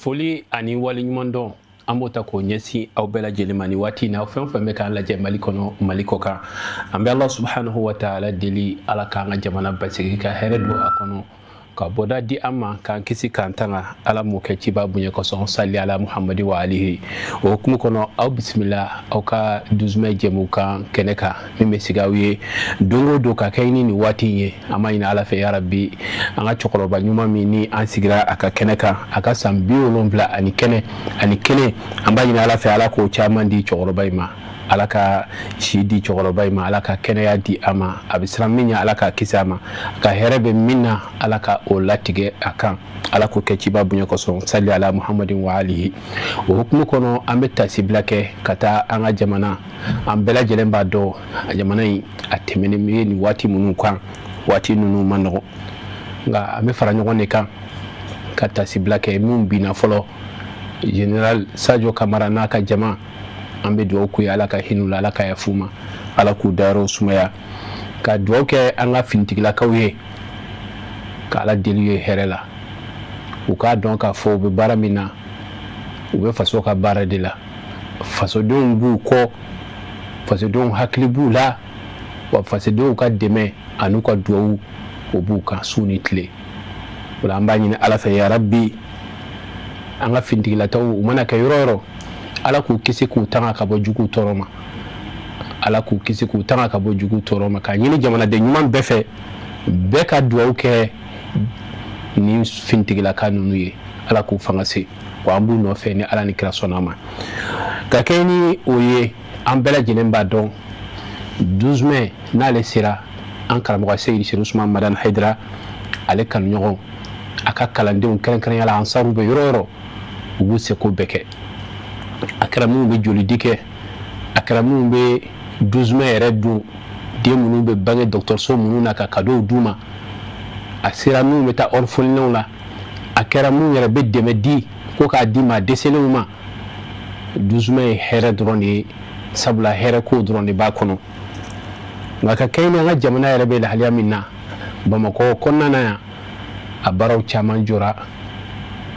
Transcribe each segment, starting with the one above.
Foli ani waleɲumandɔn, an b'o ta k'o ɲɛsin aw bɛɛ lajɛlen ma ni waati in na, aw fɛn o fɛn bɛ k'an lajɛ Mali kɔnɔ, Mali kɔ kan. An bɛ Ala subhanahu wa taala deli, Ala k'an ka jamana basigi, ka hɛrɛ don a kɔnɔ, ka bɔda di an ma, k'an kisi, k'an tanga. Ala m'o kɛ ciba bonya kosɔn. Sali ala Muhamadi wa alihi. O hukumu kɔnɔ, aw bisimila aw ka 12 mai jɛmukan kɛnɛ kan, min bɛ sigi aw ye don o don ka kɛ ni nin waati in ye. An b'a ɲini Ala fɛ, yarabi, an ka cɛkɔrɔba ɲuman min ni an sigira a ka kɛnɛ kan, a ka san 71, an b'a ɲini Ala fɛ, Ala k'o caman di cɛkɔrɔba in ma. Ala ka si di cɛkɔrɔba in ma, Ala ka kɛnɛya di a ma. A bɛ siran min ɲɛ, Ala ka kisi a ma. Ka hɛrɛ bɛ min na, Ala ka o latigɛ a kan. Ala k'o kɛ ciba bonya kosɔn. Sali ala Muhammadin wa alihi. O hukumu kɔnɔ, an bɛ tasibila kɛ ka taa an ka jamana. An bɛɛ lajɛlen b'a dɔn, a jamana in a tɛmɛnen bɛ nin waati minnu kan, waati ninnu ma nɔgɔn, nka an bɛ fara ɲɔgɔn de kan ka tasibila kɛ. Minnu binna fɔlɔ, Général Sadio Kamara n'a ka jama, an bɛ dugawu k'u ye, Ala ka hinɛ u la, Ala ka yafa u ma, Ala k'u dayɔrɔ sumaya. Ka dugawu kɛ an ka finitigilakaw ye, ka Ala deli ye hɛrɛ la. U k'a dɔn k'a fɔ u bɛ baara min na, u bɛ faso ka baara de la. Fasodenw b'u kɔ, fasodenw hakili b'u la, wa fasodenw ka dɛmɛ an'u ka dugawu, o b'u kan su ni tile. O la, an b'a ɲini Ala fɛ, yarabi, an ka finitigilataw, u mana kɛ yɔrɔ yɔrɔ, Ala k'u kisi k'u tanga ka bɔ jugu tɔɔrɔ ma. Ala k'u kisi k'u tanga ka bɔ jugu tɔɔrɔ ma. K'a ɲini jamanaden ɲuman bɛɛ fɛ, bɛɛ ka dugawu kɛ ni finitigilaka ninnu ye, Ala k'u fanga se wa an b'u nɔfɛ ni Ala ni kira sɔnna ma. Ka kɛ ni o ye, an bɛɛ lajɛlen b'a dɔn, 12 mai n'ale sera, an karamɔgɔ Seyidi Seri Usman Madani Hayidara, ale kanuɲɔgɔn, a ka kalandenw, kɛrɛnkɛrɛnya la ansaru bɛ yɔrɔ yɔrɔ, u b'u seko bɛɛ kɛ. A kɛra minnu bɛ jolidi kɛ, a kɛra minnu bɛ 12 mai yɛrɛ dun, den minnu bɛ bange dɔgɔtɔrɔso minnu na ka cadeau d'u ma, a sera minnu bɛ taa orphelinat la, a kɛra minnu yɛrɛ bɛ dɛmɛ di ko k'a di maa dɛsɛlenw ma. 12 mai ye hɛrɛ dɔrɔn de ye, sabula hɛrɛ ko dɔrɔn de b'a kɔnɔ. Nka ka kɛ ni an ka jamana yɛrɛ bɛ lahaliya min na, Bamakɔ kɔnɔna na yan, a baaraw caman jɔra,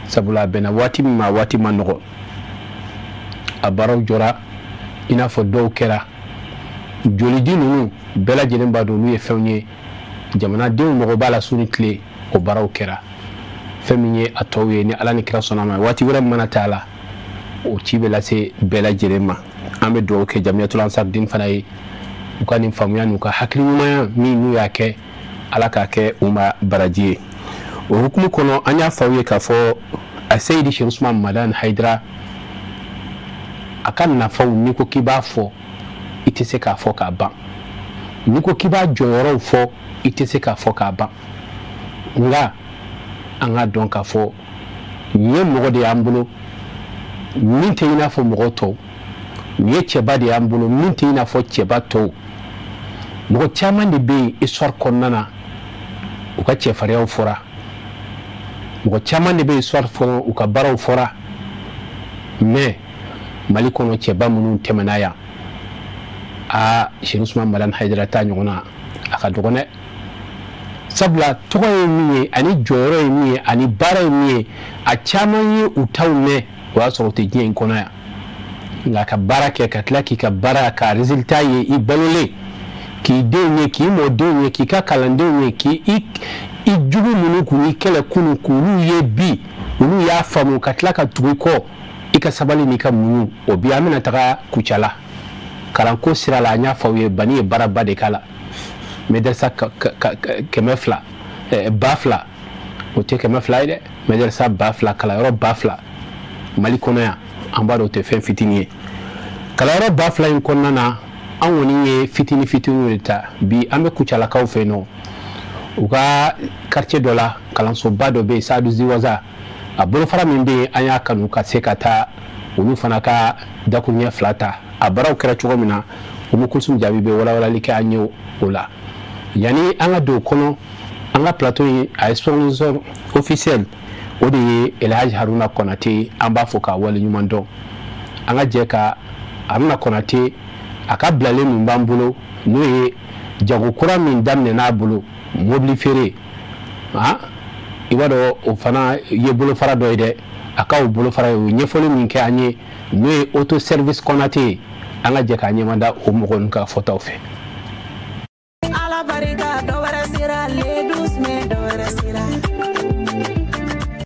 sabula a bɛnna waati min ma, waati ma nɔgɔ. A baaraw jɔra, i n'a fɔ dɔw kɛra jolidi ninnu, bɛɛ lajɛlen b'a dɔn olu ye fɛnw ye jamanadenw mago b'a la su ni tile. O baaraw kɛra. Fɛn min ye a tɔw ye, ni Ala ni kira sɔnna ma, waati wɛrɛ mana t'a la, o ci bɛ lase bɛɛ lajɛlen ma. An bɛ dugawu kɛ Jamiyatul Ansar Din fana ye, u ka nin faamuya n'u ka hakili ɲumanya min n'u y'a kɛ, Ala k'a kɛ u ma baraji ye. O hukumu kɔnɔ, an y'a fɔ aw ye k'a fɔ a Seyidi Seri Usman Madani Hayidara, a ka nafaw, n'i ko k'i b'a fɔ, i tɛ se k'a fɔ k'a ban. N'i ko k'i b'a jɔyɔrɔw fɔ, i tɛ se k'a fɔ k'a ban. Nka an k'a dɔn k'a fɔ nin ye mɔgɔ de y'an bolo min tɛ i n'a fɔ mɔgɔ tɔw. Nin ye cɛba de y'an bolo min tɛ i n'a fɔ cɛba tɔw. Mɔgɔ caman de bɛ yen histoire kɔnɔna na, u ka cɛfariyaw fɔra. Mɔgɔ caman de bɛ histoire kɔnɔ, u ka baaraw fɔra. Mais Mali kɔnɔ, cɛba minnu tɛmɛna yan, aa, Seri Usman Madani Hayidara ta ɲɔgɔn na, a ka dɔgɔn dɛ, sabula tɔgɔ ye min ye, ani jɔyɔrɔ ye min ye, ani baara ye min ye, a caman ye u taw mɛn, o y'a sɔrɔ u tɛ diɲɛ in kɔnɔ yan. Nka ka baara kɛ, ka tila k'i ka baara ka résultat ye, i balolen, k'i denw ye, k'i mɔdenw ye, k'i ka kalandenw ye, k'i i jugu minnu kun y'i kɛlɛ kunun, k'olu ye bi, olu y'a faamu ka tila ka tugu i kɔ, i ka sabali n'i ka muɲu. O bi, an bɛna taga Kucala kalanko sira la. An y'a fɔ aw ye, Bani ye baaraba de k'a la. Mɛdɛrɛsa 200, 2000, o tɛ 200 ye dɛ, mɛdɛrɛsa 2000, kalanyɔrɔ 2000 Mali kɔnɔ yan, an b'a dɔn o tɛ fɛn fitinin ye. Kalanyɔrɔ 2000 in kɔnɔna na, an kɔni ye fitinin fitininw de ta. Bi, an bɛ Kucalakaw fɛ yen nɔ, u ka quartier dɔ la, kalansoba dɔ bɛ yen, Sadu Ziwaza. A bolofara min bɛ yen, an y'a kanu ka se ka taa olu fana ka dakuruɲɛ fila ta. A baaraw kɛra cogo min na, Umu Kulsum Jaabi bɛ walawalali kɛ an ye o la. Yanni an ka don o kɔnɔ, an ka plateau in, a ye sponsor officiel, o de ye Elhaji Haruna Konate. An b'a fɔ k'a waleɲuman dɔn. An ka jɛ ka Haruna Konate, a ka bilalen min b'an bolo, n'o ye jago kura min daminɛ n'a bolo, mobili feere. I b'a dɔn, o fana ye bolofara dɔ ye dɛ. A ka o bolofara ye, o ɲɛfɔli min kɛ an ye, n'o ye Auto Service Konate ye. An ka jɛ k'a ɲɛmada o mɔgɔ ninnu ka fɔtaw fɛ. Ala barika, dɔ wɛrɛ sera le 12 mai, dɔ wɛrɛ sera.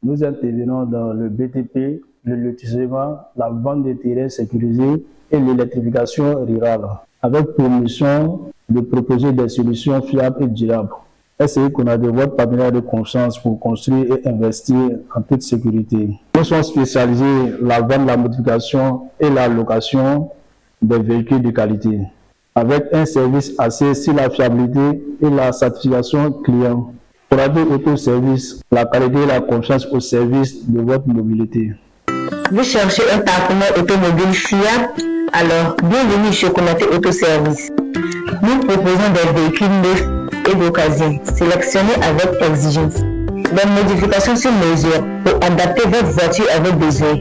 Nous intervenons dans le BTP, le lotissement, la vente de terrains sécurisés et l'électrification rurale, avec pour mission de proposer des solutions fiables et durables. SCI Konate, votre partenaire de confiance pour construire et investir en toute sécurité. Nous sommes spécialisés la vente, la modification et la location des véhicules de qualité, avec un service axé sur la fiabilité et la satisfaction client. Konate Auto Service, la qualité et la confiance au service de votre mobilité. Vous cherchez un partenaire automobile fiable? Alors, bienvenue chez Konaté Auto Service. Nous proposons des véhicules neufs et d'occasion, sélectionnés avec exigence. Des modifications sur mesure pour adapter votre voiture à vos besoins.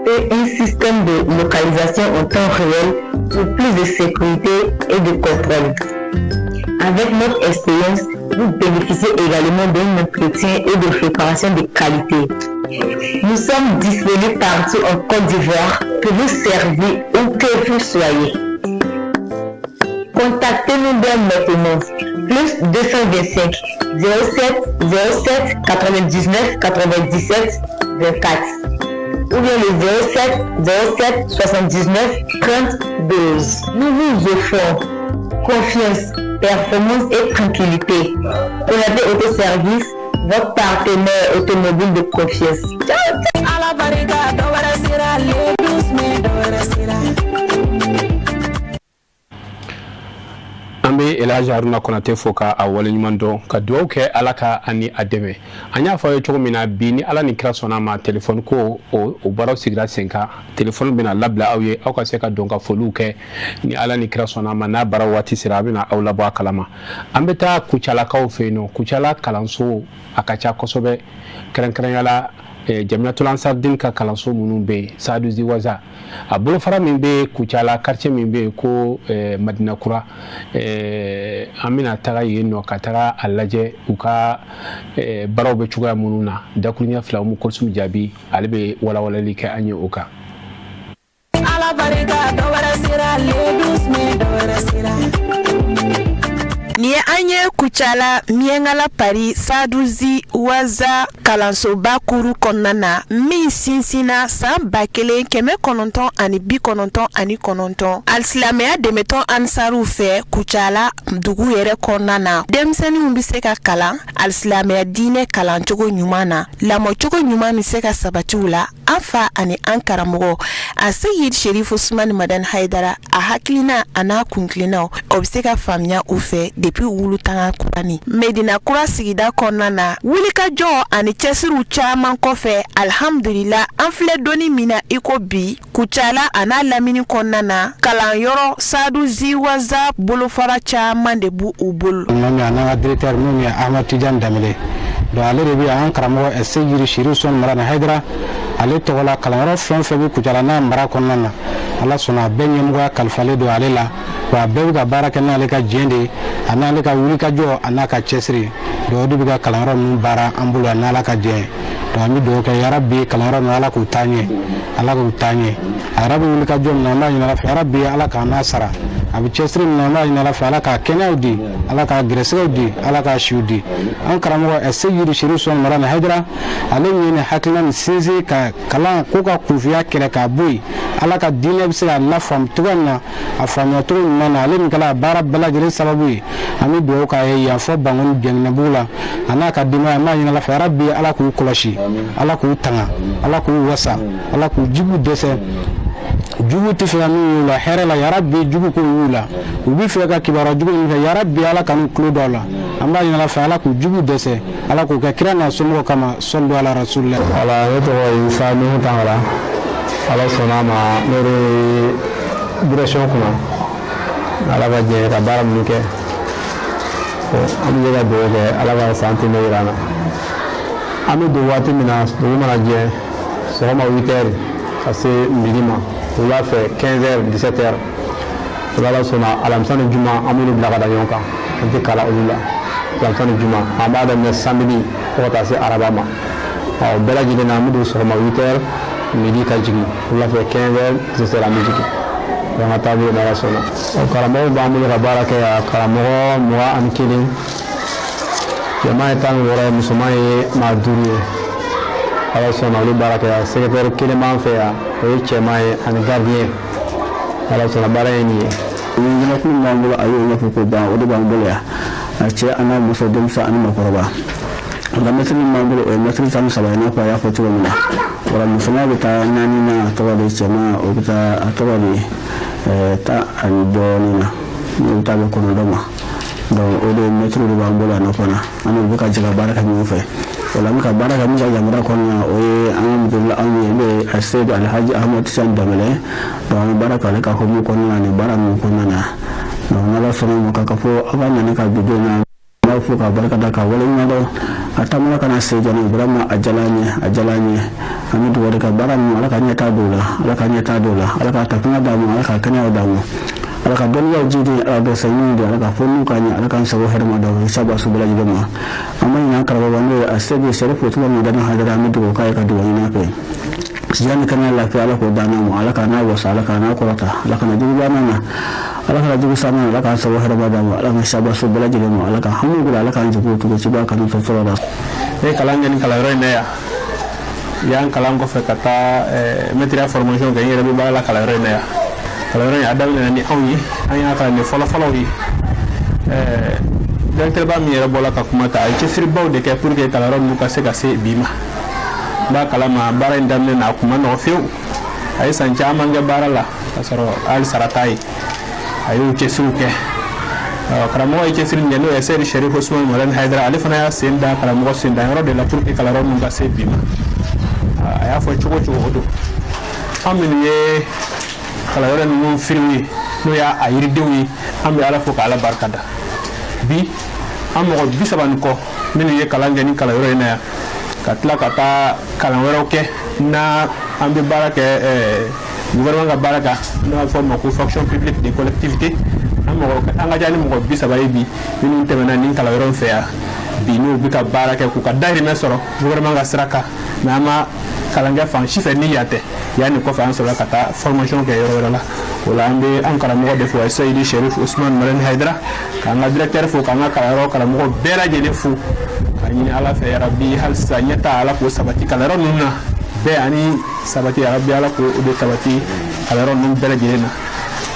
Et un système de localisation en temps réel pour plus de sécurité et de contrôle. Avec notre expérience, vous bénéficiez également d'un entretien et de réparation de qualité. Nous sommes disponibles partout en Côte d'Ivoire pour vous servir où que vous soyez. Contactez-nous dès maintenant. Plus 225 07 07 99 97 24 ou bien le 07 07 79 30 12. Nous vous offrons confiance, performance et tranquillité. Konaté Auto Service, votre partenaire automobile de confiance. Ciao, ciao. Ala barika, dɔ wɛrɛ sera le 12 mai, dɔ wɛrɛ sera. An bɛ Elhaji Haruna Konate fo ka a waleɲuman dɔn, ka dugawu kɛ, Ala ka ani a dɛmɛ. An y'a fɔ aw ye cogo min na bi, ni Ala ni kira sɔnna ma, telefɔni ko o baaraw sigira sen kan. Telefɔni bɛna labila aw ye, aw ka se ka don ka foliw kɛ. Ni Ala ni kira sɔnna ma, n'a baara waati sera, a bɛna aw labɔ a kalama. An bɛ taa Kucalakaw fɛ yen nɔ. Kucala kalanso a ka ca kosɛbɛ, kɛrɛnkɛrɛnya la Jamiyatul Ansardin ka kalanso minnu bɛ yen, Sadu Ziwaza a bolofara min bɛ Kucala, quartier min bɛ yen ko Madina Kura. An bɛna taga yen nɔ ka taga a lajɛ u ka baaraw bɛ cogoya minnu na. Dakuruɲɛ fila, Umu Kɔlɔsiw jaabi, ale bɛ walawalali kɛ an ye o kan. Ala barika, dɔ wɛrɛ sera le 12 mai, dɔ wɛrɛ sera. Nin ye an ye Kucala, Miyankala Paris, Saduzi Waza kalansoba kuru kɔnɔna na, min sinsinna san 1999 alisilamɛya dɛmɛtɔn Ansariw fɛ Kucala dugu yɛrɛ kɔnɔna na. Denmisɛnninw bɛ se ka kalan alisilamɛya diinɛ kalancogo ɲuman na, lamɔcogo ɲuman bɛ se ka sabati u la. An fa ani an karamɔgɔ a Seyid Sherifu Usumani Madani Hayidara, a hakilina a n'a kuntilennaw, o bɛ se ka faamuya u fɛ depuis wulutanga kurani Medina Kura sigida kɔnɔna na. Wulikajɔ ani cɛsiriw caman kɔfɛ, alihamudulila, an filɛ donni min na i ko bi, Kucala a n'a lamini kɔnɔna na, kalanyɔrɔ Sadu Ziwaza bolofara caman de b'u bolo. Min a n'an ka directeur min ye Ahmad Tidiane Danbele, donc ale de bɛ an karamɔgɔ Seyidi Siri Usumani Madani Hayidara, ale tɔgɔ la kalanyɔrɔ fɛn fɛn bɛ Kucala n'a mara kɔnɔna na, Ala sɔnna, a bɛɛ ɲɛmɔgɔya kalifalen don ale la. Wa a bɛɛ bɛ ka baara kɛ n'ale ka jɛn de ye, a n'ale ka wulikajɔ, a n'a ka cɛsiri. Donc o de bɛ ka kalanyɔrɔ ninnu baara an bolo, a n'Ala ka jɛn. Donc an bɛ dugawu kɛ, yarabi, kalanyɔrɔ ninnu, Ala k'u taa ɲɛ, Ala k'u taa ɲɛ. A yɛrɛ bɛ wulikajɔ min na, an b'a ɲini Ala fɛ, yarabi, Ala k'an n'a sara. A bɛ cɛsiri min na, an b'a ɲini Ala fɛ, Ala k'a kɛnɛyaw di, Ala k'a gɛrɛsɛgɛw di, Ala k'a siw di. An karamɔgɔ Seyidi Siri Usumani Madani Hayidara, ale min ye nin hakilina nin sinsin ka kalan ko ka kunfiya kɛlɛ k'a bɔ yen, Ala ka diinɛ bɛ se ka lafaamu cogoya min na, a faamuya cogo ɲuman na, ale min kɛla a baara bɛɛ lajɛlen sababu ye, an bɛ dugawu k'a ye yan fɔ Bankoni Jɛnginɛbugu la, a n'a ka denbaya. An b'a ɲini Ala fɛ, yarabi, Ala k'u kɔlɔsi, Ala k'u tanga, Ala k'u wasa, Ala k'u jugu dɛsɛ. Jugu tɛ fɛ ka min y'u la hɛrɛ la, yarabi, jugu k'o y'u la. U bɛ fɛ ka kibaruya jugu min fɛ, yarabi, Ala ka n'u tulo don a la. An b'a ɲini Ala fɛ, Ala k'u jugu dɛsɛ, Ala k'o kɛ kira n'a somɔgɔw kama. Sɔli ala rasulillah. Wala, ne tɔgɔ ye Isa Nuhu Tangara. Ala sɔnna a ma, ne de ye direction kunna. Ala ka jɛ ka baara minnu kɛ, an bɛ ka dugawu kɛ, Ala ka san tɛmɛ yira an na. An bɛ don waati min na, dugu mana jɛ, sɔgɔma 8 heures ka se midi ma, wula fɛ 15 heures, 17 heures. Ala sɔnna, alamisa ni juma, an b'olu bila ka da ɲɔgɔn kan, an tɛ kala olu la. Alamisa ni juma, an b'a daminɛ samedi. fo ka taa se araba ma. Ɔ bɛɛ lajɛlen na, an bɛ don sɔgɔma 8 heures, midi ka jigin, wula fɛ 15 heures, 17 heures an bɛ jigin. Donc an ka taabolo n'Ala sɔnna. Ɔ karamɔgɔw b'an bolo ka baara kɛ yan, karamɔgɔ 21, cɛman ye 16 ye, musoman ye maa 5 ye. Ala sɔnna, olu baara kɛ yan. Secrétaire kelen b'an fɛ yan, o ye cɛman ye, ani gardien. Ala sɔnna, baara ye nin ye. Jamakulu min b'an bolo, a y'o ɲɛfɔ ko ban, o de b'an bolo yan, a cɛ an'a muso, denmisɛn ani makɔrɔba. Nka mɛtiri min b'an bolo, o ye mɛtiri 13 ye, i n'a fɔ a y'a fɔ cogo min na. Wala musoman bɛ taa naani na, a tɔgɔ de cɛman, o bɛ taa, a tɔgɔ de tan ani dɔɔnin na, n'o bɛ taa bɛn 9 ma. Donc o de mɛtiriw de b'an bolo yan nɔ fana, an n'u bɛ ka jɛ ka baara kɛ ɲɔgɔn fɛ. O la, an bɛ ka baara kɛ min ka yamaruya kɔnɔna na, o ye an ka mudiri anw ye, n'o ye Aseyidu Alihaji Ahmadu Tijani Danbɛlɛ. Donc an bɛ baara kɛ ale ka hukumu kɔnɔna na, nin baara ninnu kɔnɔna na. Donc n'Ala sɔnna ma, k'a fɔ aw ka nani ka bi don na, n b'aw fo ka barika da, ka waleɲuman dɔn. A taamana ka na se jɔnni, vraiment a diyara an ye, a diyara an ye. An bɛ dugawu de ka baara ninnu, Ala ka ɲɛtaa don o la, Ala ka ɲɛtaa don o la, Ala ka tafiɲɛ d'a ma, Ala ka kɛnɛya d'a ma, Ala ka dɔnniyaw jidi, Ala ka dɔsɛ di, Ala ka fɔ ka ɲɛ, Ala k'an sago hɛrɛma dɔn saba su bɛɛ lajɛlen ma. An ma ɲinɛ an karamɔgɔ, n'o ye a segu Sɛrifu Usumani Madani Hayidara. An bɛ dugawu k'a ye, ka dugawu ɲini a fɛ, sijan ni kɛnɛya, lafiya, Ala k'o d'an ma, Ala k'a n'a wasa, Ala k'a n'a kɔrɔta, Ala kana jugu b'an na, Ala kana jugu s'an ma, Ala k'an sago hɛrɛma d'a ma, Ala ka saba su bɛɛ lajɛlen ma, Ala ka hami bila, Ala k'an jugu tugu ciba kanu sɔrɔ la. Ne ye kalan kɛ nin kalanyɔrɔ in na yan. Yan kalan kɔfɛ, ka taa mɛtiriya formation kɛ. N yɛrɛ bɛ baara la kalanyɔrɔ in na yan. Kalanyɔrɔ in, a daminɛna ni anw ye, an y'a kalanden fɔlɔ-fɔlɔw ye. Directeur ba min yɛrɛ bɔla ka kuma ta, a ye cɛsiribaw de kɛ pour que kalanyɔrɔ ninnu ka se ka se bi ma. N b'a kalama, baara in daminɛ na, a kun ma nɔgɔ fiyewu. A ye san caman kɛ baara la ka sɔrɔ hali sara t'a ye. A y'o cɛsiriw kɛ. Karamɔgɔ ye cɛsiri min kɛ, n'o ye Seyidi Sɛrifu Usumani Madani Hayidara, ale fana y'a sen da karamɔgɔ sen da yɔrɔ de la pour que kalanyɔrɔ ninnu ka se bi ma. A y'a fɔ cogo o cogo, o don. An minnu ye kalanyɔrɔ ninnu firiw ye, n'o y'a a yiridenw ye, an bɛ Ala fo ka Ala barika da. Bi, an mɔgɔ 30 ni kɔ minnu ye kalan kɛ ni kalanyɔrɔ in na yan, ka tila ka taa kalan wɛrɛw kɛ, n'a an bɛ baara kɛ gouvernement ka baara kan, n'o b'a fɔ ma ko fonction publique de collectivité, an mɔgɔ an ka ca ni mɔgɔ 30 ye bi, minnu tɛmɛna nin kalanyɔrɔ in fɛ yan bi, n'u bɛ ka baara kɛ k'u ka dahirimɛ sɔrɔ gouvernement ka sira kan. Mais an ma kalan kɛ fan si fɛ ni yan tɛ. Yan nin kɔfɛ, an sɔrɔla ka taa formation kɛ yɔrɔ wɛrɛ la. O la, an bɛ an karamɔgɔ de fo, Seyidi Sherif Usman Madani Hayidara, k'an ka directeur fo, k'an ka kalanyɔrɔ karamɔgɔ bɛɛ lajɛlen fo, ka ɲini Ala fɛ, yarabi, halisa ɲɛta, Ala k'o sabati kalanyɔrɔ ninnu na bɛɛ, ani sabati, yarabi, Ala k'o de sabati kalanyɔrɔ ninnu bɛɛ lajɛlen na.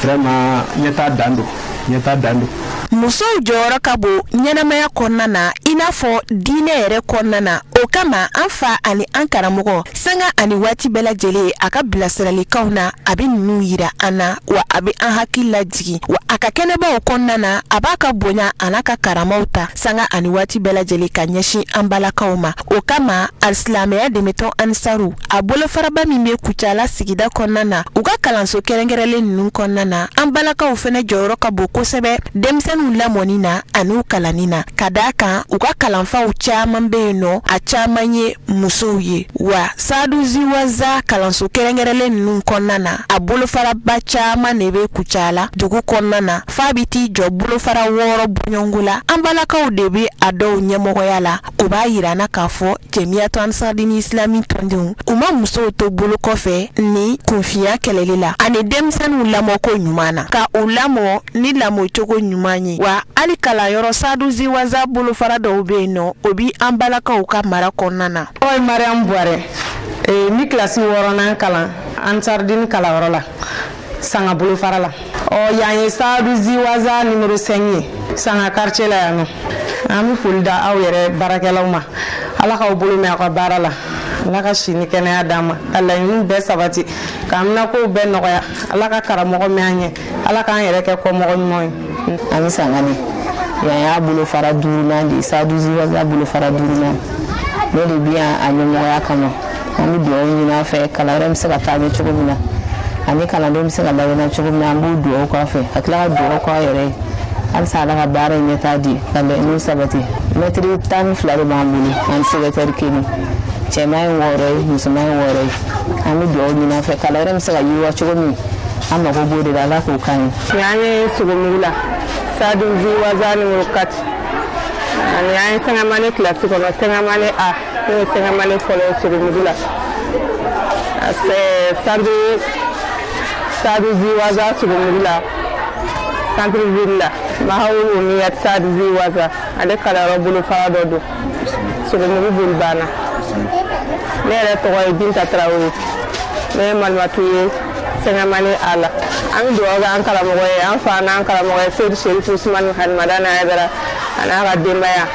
Vraiment, ɲɛta dan don, ɲɛta dan don. Musow jɔyɔrɔ ka bon ɲɛnamaya kɔnɔna na, i n'a fɔ diinɛ yɛrɛ kɔnɔna na. O kama, an fa ani an karamɔgɔ, sanga ani waati bɛɛ lajɛlen, a ka bilasiralikanw na, a bɛ ninnu yira an na, wa a bɛ an hakili lajigin, wa a ka kɛnɛbaw kɔnɔna na, a b'a ka bonya an'a ka karamaw ta sanga ani waati bɛɛ lajɛlen ka ɲɛsin an balakaw ma. O kama, alisilamɛya dɛmɛtɔn Ansaru, a bolofaraba min bɛ Kucala sigida kɔnɔna na, u ka kalanso kɛrɛnkɛrɛnlen ninnu kɔnɔna na, an balakaw fana jɔyɔrɔ ka bon kosɛbɛ denmisɛnninw lamɔni na an'u kalanni na, ka d'a kan u ka kalanfaw caman bɛ yen nɔ, a caman ye musow ye. Wa Sadu Ziwaza kalanso kɛrɛnkɛrɛnlen ninnu kɔnɔna na, a bolofaraba caman de bɛ Kucala dugu kɔnɔna na, f'a bɛ t'i jɔ bolofara 6 bɔɲɔgɔnko la. An balakaw de bɛ a dɔw ɲɛmɔgɔya la. O b'a yira an na k'a fɔ Jɛmiyatu Ansaridini Islami tɔndenw, u ma musow to bolo kɔfɛ ni kunfinya kɛlɛli la ani denmisɛnninw lamɔko ɲuman na, ka u lamɔ ni lamɔcogo ɲuman ye. Wa hali kalanyɔrɔ Sadu Ziwaza bolofara dɔw bɛ yen nɔ, o bi an balakaw ka mara kɔnɔna na. Tɔgɔ ye Mariam Buwarɛ. N bɛ kilasi 6nan kalan Ansaridini kalanyɔrɔ la, Sanga bolofara la. Ɔ yan ye Sadu Ziwaza numéro 5 ye, Sanga quartier la yan nɔ. An bɛ foli da aw yɛrɛ baarakɛlaw ma. Ala k'aw bolo mɛn aw ka baara la, Ala ka si ni kɛnɛya d'an ma, ka laɲiniw bɛɛ sabati, k'an minakow bɛɛ nɔgɔya. Ala ka karamɔgɔ mɛn an ɲɛ, Ala k'an yɛrɛ kɛ kɔmɔgɔ ɲuman ye. An bɛ Sanga de yan, y'a bolofara duurunan de ye, Sadu Ziwaza bolofara duurunan. N'o de bɛ yan a ɲɛmɔgɔya kama. An bɛ dugawu ɲini a fɛ, kalanyɔrɔ bɛ se ka taa ɲɛ cogo min na, ani kalandenw bɛ se ka ladɔnniya cogo min na. An b'u dugawu k'a fɛ, ka tila ka dugawu k'a yɛrɛ ye, halisa Ala ka baara in ɲɛtaa di, ka laɲiniw sabati. Mɛtiri 12 de b'an bolo ani secrétaire kelen. Cɛman ye 6 ye, musoman ye 6 ye. An bɛ dugawu ɲini a fɛ, kalanyɔrɔ bɛ se ka yiriwa cogo min, an mago b'o de la, Ala k'o k'an ye. An ye Sogomugu la, Sadu Ziwaza numéro 4. Ani an ye cinquième année kilasi kɔnɔ, cinquième année A, n'o ye cinquième année fɔlɔ ye Sogomugu la, centre Sadu Ziwaza, Sogomugu la, centre ville la. Mahawul Umiyat Sadu Ziwaza, ale kalanyɔrɔ bolofara dɔ don Sogomugu Bolibana. Ne yɛrɛ tɔgɔ ye Binta Tarawele, ne ye malimatu ye cinquième année A la. An bɛ dugawu kɛ an karamɔgɔ ye, an fa n'an karamɔgɔ ye, Seyidu Serifu Usumani Halimadani Hayidara, a n'a ka denbaya.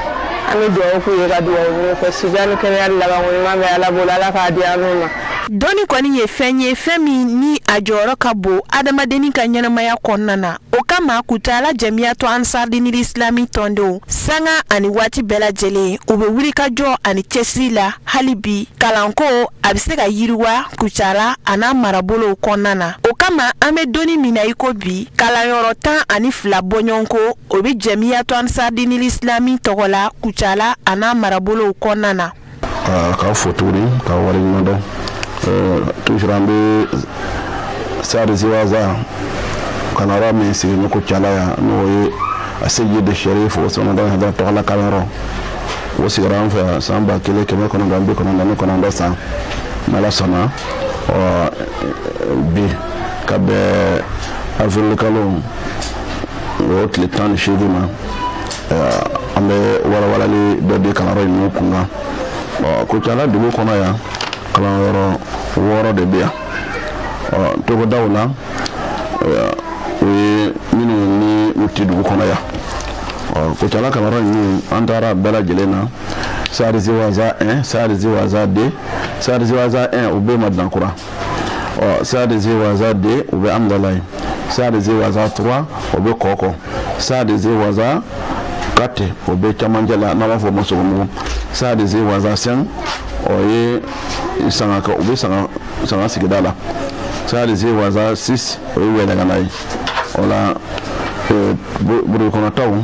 An bɛ dugawu k'u ye, ka dugawu ɲini fɛ. Sijan ni kɛnɛya ni labanko ɲuman bɛ Ala bolo, Ala k'a di an n'u ma. Dɔnni kɔni ye fɛn ye, fɛn min ni a jɔyɔrɔ ka bon adamadennin ka ɲɛnamaya kɔnɔna na. O kama, Kucala Jamiyatu Ansardinil Islami tɔndenw, sanga ani waati bɛɛ lajɛlen, u bɛ wulikajɔ ani cɛsiri la hali bi kalanko a bɛ se ka yiriwa Kucala a n'a marabolow kɔnɔna na. O kama, an bɛ donni min na i ko bi, kalanyɔrɔ 12 bɔɲɔgɔnko o bɛ Jamiyatu Ansardinil Islami tɔgɔ la Kucala a n'a marabolow kɔnɔna na. K'aw fo tuguni, k'aw waleɲuman dɔn. Toujours an bɛ Sadi Ziwaza kalanyɔrɔ min sigilen bɛ Kucala yan, n'o ye a Seyidi Sherif Usumani Hayidara tɔgɔla kalanyɔrɔ. O sigira an fɛ yan san 1999 san, n'Ala sɔnna. Ɔ bi ka bɛn avril kalo o tile 18 ma, an bɛ walawalali dɔ di kalanyɔrɔ ninnu kun kan. Ɔ Kucala dugu kɔnɔ yan, kalanyɔrɔ wɔɔrɔ de bɛ yan. Ɔ togodaw la, o ye minnu ni u tɛ dugu kɔnɔ yan. Ɔ Kucala kalanyɔrɔ ninnu, an taara bɛɛ lajɛlen na: Sadi Ziwaza 1, Sadi Ziwaza 2. Sadi Ziwaza 1, u bɛ Madinakura. Ɔ Sadi Ziwaza 2, u bɛ Amudalayi. Sadi Ziwaza 3, o bɛ Kɔkɔ. Sadi Ziwaza 4, o bɛ camancɛ la, n'an b'a fɔ o ma Sogomugu. Sadi Ziwaza 5, o ye Sanga, u bɛ Sanga, Sanga sigida la. Sadi Ziwaza 6, o ye Wɛlɛngana ye. O la burusi kɔnɔtaw,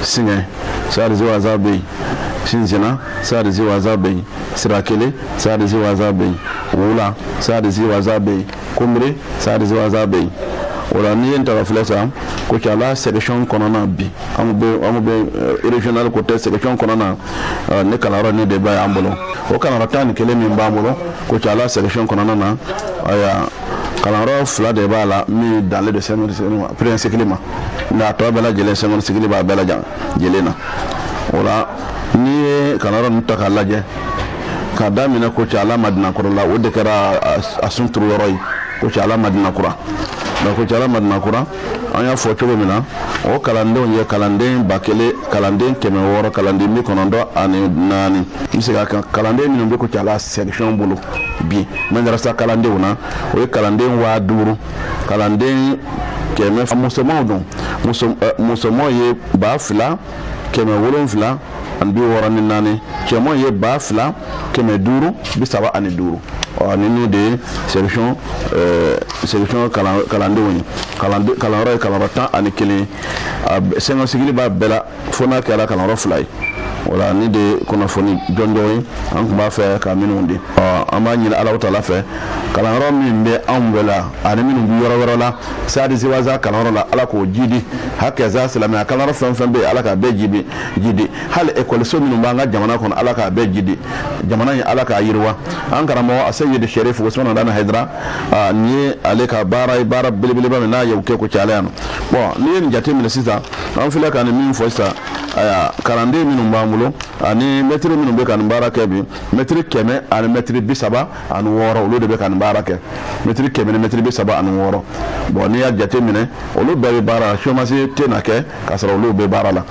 Singɛ, Sadi Ziwaza bɛ yen. Sinsinna, Sadi Ziwaza bɛ yen. Sirakele, Sadi Ziwaza bɛ yen. Wula, Sadi Ziwaza bɛ yen. Kunbiri, Sadi Ziwaza bɛ yen. O la, n'i ye n ta ka filɛ sa, Kucala section kɔnɔna bi, an bɛ régional ko tɛ, section kɔnɔna ne kalanyɔrɔ ne de b'a y'an bolo. O kalanyɔrɔ 11 min b'an bolo Kucala section kɔnɔna na, ayiwa, kalanyɔrɔ fila de b'a la min danlen don cinquième premier cycle ma, nka a tɔ bɛɛ lajɛlen, seconde cycle b'a bɛɛ lajɛlen na. O la, n'i ye kalanyɔrɔ ninnu ta k'a lajɛ, k'a daminɛ Kucala Madinakɔrɔ la, o de kɛra a sun turu yɔrɔ ye, Kucala Madinakura. Donc Kucala Madinakura, an y'a fɔ cogo min na, o kalandenw ye kalanden 1000, kalanden 600, kalanden 94. N bɛ se ka kan, kalanden minnu bɛ Kucala section bolo bi madarasa kalandenw na, o ye kalanden 5000, kalanden 100. Musomanw dun, musomanw ye 2764, cɛmanw ye 2535. Ɔ ninnu de ye section kalandenw ye. Kalanyɔrɔ ye kalanyɔrɔ 11, seconde cycle b'a bɛɛ la, fo n'a kɛra kalanyɔrɔ fila ye. O la, ni de ye kunnafoni jɔnjɔn ye an tun b'a fɛ ka minnu di. Ɔ an b'a ɲini Alahu taala fɛ, kalanyɔrɔ min bɛ anw bɛɛ la ani minnu bɛ yɔrɔ wɛrɛ la, Sadi Ziwaza kalanyɔrɔ la, Ala k'o jidi. Hakɛza silamɛya kalanyɔrɔ fɛn fɛn bɛ yen, Ala k'a bɛɛ jidi jidi. Hali ekɔliso minnu b'an ka jamana kɔnɔ, Ala k'a bɛɛ jidi. Jamana in, Ala k'a yiriwa. An karamɔgɔ a Seyidi Sherif Usumani Madani Hayidara, nin ye ale ka baara ye, baara belebeleba min n'a ye o kɛ Kucala yan nɔ. Bon, n'i ye nin jateminɛ sisan, an filɛ ka nin min fɔ sisan, ayiwa, kalanden minnu b'an bolo ani mɛtiri minnu bɛ ka nin baara kɛ bi, mɛtiri 100 ani mɛtiri 36, olu de bɛ ka nin baara kɛ, mɛtiri 100 ni mɛtiri 36. Bon, n'i y'a jateminɛ, olu bɛɛ bɛ baara la. Chômage tɛ na kɛ k'a sɔrɔ olu bɛ baara la.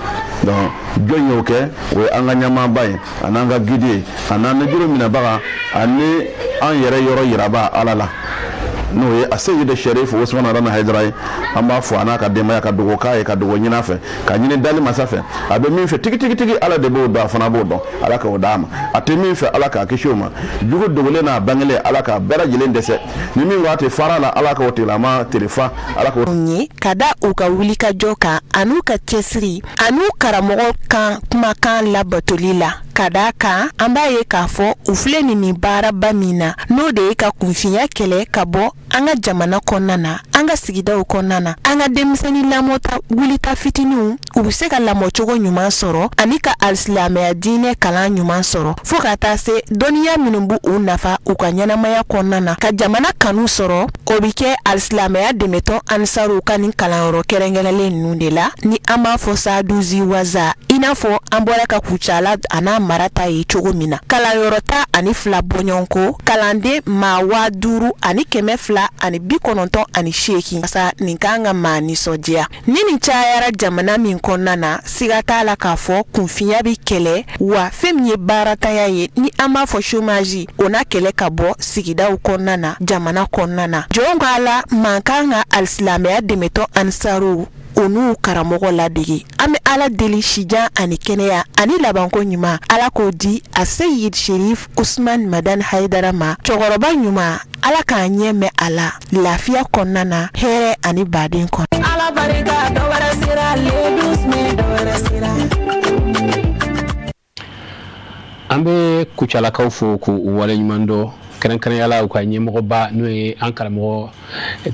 Donc jɔn y'o kɛ? O ye an ka ɲɛmaaba ye, a n'an ka guide ye, a n'an nujuru minɛbaga, ani an yɛrɛ yɔrɔ yiraba Ala la, n'o ye a Seyidi Sherif Usumani Madani Hayidara ye. An b'a fɔ a n'a ka denbaya, ka dugawu k'a ye, ka dugawu ɲini a fɛ, ka ɲini dali masa fɛ. A bɛ min fɛ tigitigi, Ala de b'o dɔn, a fana b'o dɔn. Ala k'o d'a ma. A tɛ min fɛ, Ala k'a kisi o ma. Jugu dogolen n'a bangelen, Ala k'a bɛɛ lajɛlen dɛsɛ. Ni min ko a tɛ fara la, Ala k'o tigilama tere fa, Ala k'o ye ka da u ka wulikajɔ kan an'u ka cɛsiri an'u karamɔgɔ kan kumakan labatoli la. Ka d'a kan an b'a ye k'a fɔ u filɛ nin baaraba min na, n'o de ye ka kunfinya kɛlɛ ka bɔ an ka jamana kɔnɔna na, an ka sigidaw kɔnɔna na, an ka denmisɛnnin lamɔta wulita fitininw, u bɛ se ka lamɔcogo ɲuman sɔrɔ ani ka alisilamɛya diinɛ kalan ɲuman sɔrɔ, fo ka taa se dɔnniya minnu b' u nafa u ka ɲɛnamaya kɔnɔna na, ka jamana kanu sɔrɔ. O bɛ kɛ alisilamɛya dɛmɛtɔn Ansaruw ka nin kalanyɔrɔ kɛrɛnkɛrɛnlen ninnu de la, ni an b'a fɔ Saduzi Waza, i n'a fɔ an bɔra ka Kucala a n'a mara ta ye cogo min na. Kalanyɔrɔ 12 bɔɲɔgɔnko kalanden maa 5298. Sa nin kan ka maa nisɔndiya. Ni nin cayara jamana min kɔnɔna na, siga t'a la k'a fɔ kunfinya bɛ kɛlɛ, wa fɛn min ye baaratanya ye, ni an b'a fɔ chômage, o na kɛlɛ ka bɔ sigidaw kɔnɔna na, jamana kɔnɔna na. Jɔn ko Ala, man kan ka alisilamɛya dɛmɛtɔn Ansaruw o n'u karamɔgɔ ladege. An bɛ Ala deli sijan ani kɛnɛya ani labanko ɲuman, Ala k'o di a Seyid Sherif Usman Madani Hayidara ma, cɛkɔrɔba ɲuman. Ala k'an ɲɛ mɛn a la lafiya kɔnɔna na, hɛrɛ ani baden kɔnɔ. Ala barika dɔ wɛrɛ sera le 12 mai dɔ wɛrɛ sera. An bɛ Kucalakaw fo k'u waleɲuman dɔn, kɛrɛnkɛrɛnya la u ka ɲɛmɔgɔba n'o ye an karamɔgɔ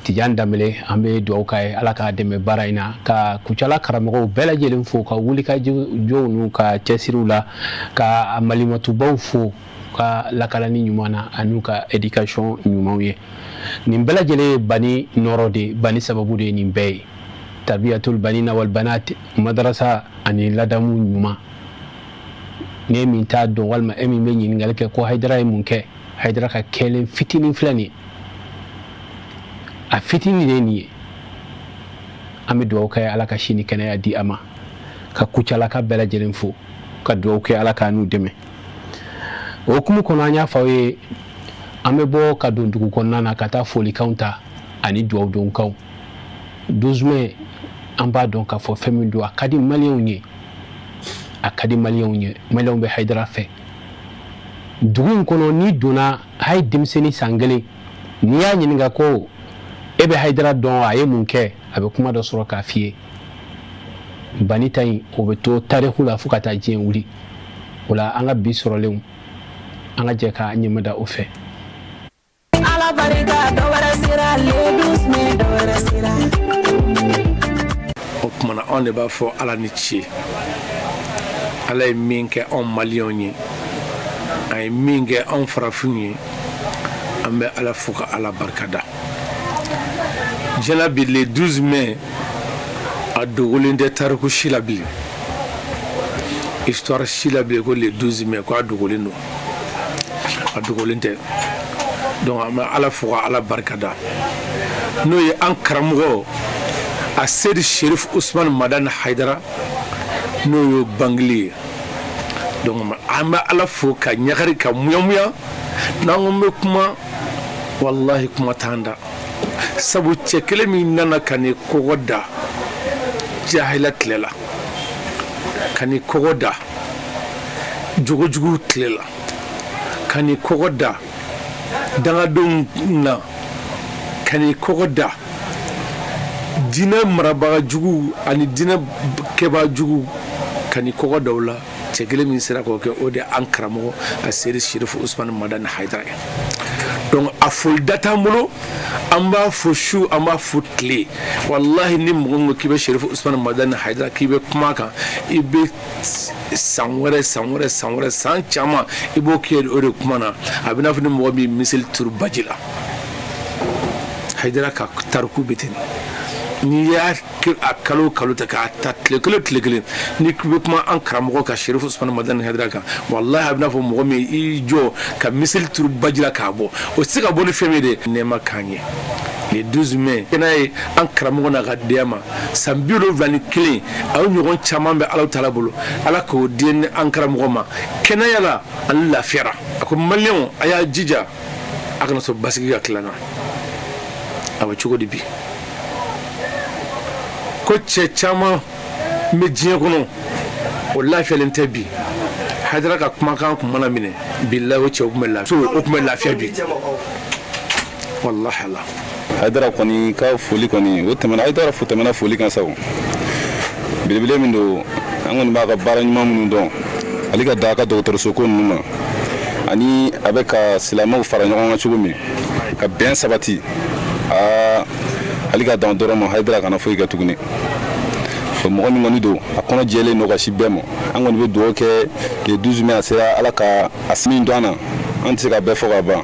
Tijan Danbele. An bɛ dugawu k'a ye, Ala k'a dɛmɛ baara in na, ka Kucala karamɔgɔw bɛɛ lajɛlen fo ka wulikajɔw n'u ka cɛsiriw la, ka malimatubaw fo ka lakalani ɲuman na an'u ka éducation ɲumanw ye. Nin bɛɛ lajɛlen ye bani nɔrɔ de ye, bani sababu de ye nin bɛɛ ye. Tarbiyatul banina wal banat, madarasa ani ladamu ɲuman. Ni e min t'a dɔn walima e min bɛ ɲininkali kɛ ko Hayidara ye mun kɛ, Hayidara ka kɛlen fitinin filɛ nin ye, a fitinin de ye nin ye. An bɛ dugawu kɛ, Ala ka si ni kɛnɛya di a ma, ka Kucalaka bɛɛ lajɛlen fo, ka dugawu kɛ, Ala k'a n'u dɛmɛ. O hukumu kɔnɔ, an y'a fɔ aw ye, an bɛ bɔ ka don dugu kɔnɔna na ka taa folikanw ta ani dugawudonkanw. 12 mai, an b'a dɔn k'a fɔ fɛn min don, a ka di maliyɛnw ye, a ka di maliyɛnw ye. Maliyɛnw bɛ Hayidara fɛ dugu in kɔnɔ. N'i donna, hali denmisɛnnin san 1, n'i y'a ɲininka ko e bɛ Hayidara dɔn, a ye mun kɛ, a bɛ kuma dɔ sɔrɔ k'a f'i ye. Bani ta in, o bɛ to tariku la fo ka taa diɲɛ wuli. O la, an ka bi sɔrɔlenw, an ka jɛ k'a ɲɛmada o fɛ. Ala barika dɔ wɛrɛ sera le 12 mai dɔ wɛrɛ sera. O tuma na, anw de b'a fɔ Ala ni ce. Ala ye min kɛ anw maliyɛnw ye, a ye min kɛ anw farafinw ye, an bɛ Ala fo ka Ala barikada. Diɲɛ bi, le 12 mai, a dogolen tɛ tariku si la bilen, histoire si la bilen, ko le 12 mai, ko a dogolen don. A dogolen tɛ. Donc an bɛ Ala fo ka Ala barikada, n'o ye an karamɔgɔ a Seyidi Sherif Usman Madani Hayidara, n'o y'o bangeli ye. Donc an bɛ Ala fo ka ɲagari ka muyamuya. N'an ko n bɛ kuma, walahi kuma t'an da, sabu cɛ kelen min nana ka n'i kɔgɔ da jahila tile la, ka n'i kɔgɔ da jogojugu tile la, ka n'i kɔgɔ da dangadenw na, ka n'i kɔgɔ da diinɛ marabaga jugu ani diinɛ kɛbaa jugu, ka n'i kɔgɔ da o la, cɛ kelen min sera k'o kɛ, o de an karamɔgɔ a Seyidi Sherif Usman Madani Hayidara ye. Donc a foli da t'an bolo. An b'a fo su, an b'a fo tile. Walahi, ni mɔgɔ min ko k'i bɛ Sherif Usman Madani Hayidara, k'i bɛ kuma kan, i bɛ san wɛrɛ, san wɛrɛ, san wɛrɛ, san caman, i b'o kɛ o de kuma na. A bɛ n'a fɔ ni mɔgɔ min miseli turu baji la. Hayidara ka tariku bɛ ten. N'i y'a a kalo kalo ta k'a ta tile kelen tile kelen, n'i bɛ kuma an karamɔgɔ ka Sherif Usman Madani Hayidara kan, walahi a bɛ n'a fɔ mɔgɔ min i jɔ ka miseli turu baji la k'a bɔ, o tɛ se ka bɔ ni fɛn min ye dɛ. Nɛɛma k'an ye le 12 mai kɛnɛ ye an karamɔgɔ n'a ka diya ma san 71, a ye ɲɔgɔn caman bɛ Ala taala bolo. Ala k'o di an karamɔgɔ ma kɛnɛya la ani lafiyara. A ko maliyɛnw, a y'a jija, a kana sɔn basigi ka tila na. A bɛ cogo di bi ko cɛ caman bɛ diɲɛ kɔnɔ, o lafiyalen tɛ bi? Hayidara ka kumakan tun mana minɛ, bilahi o cɛw tun bɛ lafiya, o tun bɛ lafiya bi, walahi Ala. Hayidara kɔni ka foli kɔni, o tɛmɛna. Hayidara fo tɛmɛna foli kan sa. O belebele min don, an kɔni b'a ka baara ɲuman minnu dɔn. Ale ka da a ka dɔgɔtɔrɔso ko ninnu ma, ani a bɛ ka silamɛw fara ɲɔgɔn kan cogo min ka bɛn sabati. Aa, hali ka dan dɔrɔn ma, Hayidara kana foyi kɛ tuguni. Mɔgɔ min kɔni don, a kɔnɔ jɛlen don ka si bɛɛ ma. An kɔni bɛ dugawu kɛ le 12 mai, a sera, Ala ka a min don an na, an tɛ se ka bɛɛ fɔ ka ban.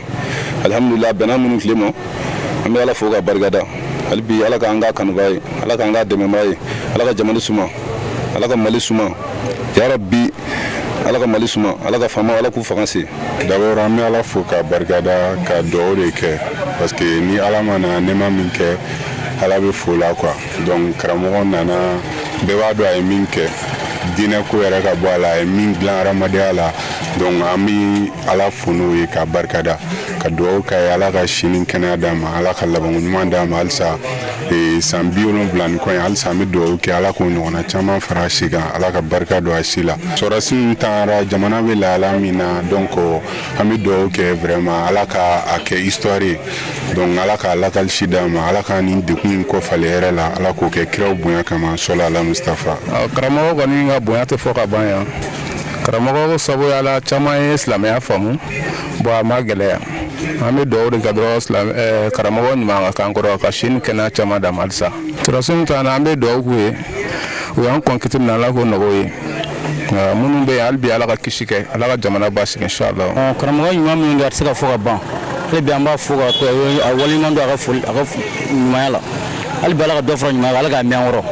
Alihamudulila, bɛnna minnu tile ma, an bɛ Ala fo ka barikada. Hali bi, Ala k'an ka kanuba ye, Ala k'an ka dɛmɛba ye, Ala ka jamana suma, Ala ka Mali suma, yarabi, Ala ka Mali suma, Ala ka faama, Ala k'u fanga se. D'abord, an bɛ Ala fo ka barikada, ka dugawu de kɛ, parce que ni Ala ma na nɛɛma min kɛ, Ala bɛ fo la quoi. Donc karamɔgɔ nana, bɛɛ b'a dɔn a ye min kɛ diinɛ ko yɛrɛ ka bɔ a la, a ye min dilan hadamadenya la. Donc an bɛ Ala fo n'o ye, ka barikada, ka dugawu k'a ye, Ala ka si ni kɛnɛya d'a ma, Ala ka labanko ɲuman d'a ma. Halisa san 70 ni kɔ in, halisa an bɛ dugawu kɛ, Ala k'o ɲɔgɔnna caman fara a si kan, Ala ka barika don a si la. Sɔrɔdasi min tagara, jamana bɛ lahala min na, donc an bɛ dugawu kɛ vraiment, Ala ka a kɛ histoire ye. Donc Ala ka lakalisi d'a ma, Ala ka nin degun in kɔ falen hɛrɛ la, Ala k'o kɛ kiraw bonya kama, sɔla ala Mustafa. Karamɔgɔ kɔni ka bonya tɛ fɔ ka ban yan. Karamɔgɔ sabuya la, caman ye silamɛya faamu. Bon, a ma gɛlɛya, an bɛ dugawu de kɛ dɔrɔn, karamɔgɔ ɲuman ka k'an kɔrɔ, ka si ni kɛnɛya caman d'a ma. Halisa sɔrɔdasi min taara, an bɛ dugawu k'u ye, u y'an kɔn kiti min na, Ala k'o nɔgɔya ye. Nka minnu bɛ yen, hali bi, Ala ka kisi kɛ, Ala ka jamana basigi, inshallah. Karamɔgɔ ɲuman min don, a tɛ se ka fɔ ka ban. Hali bi, an b'a fo ka a waleɲuman don a ka foli, a ka ɲumanya la. Hali bi, Ala ka dɔ fara ɲumanya kan, Ala k'a mɛn an kɔrɔ.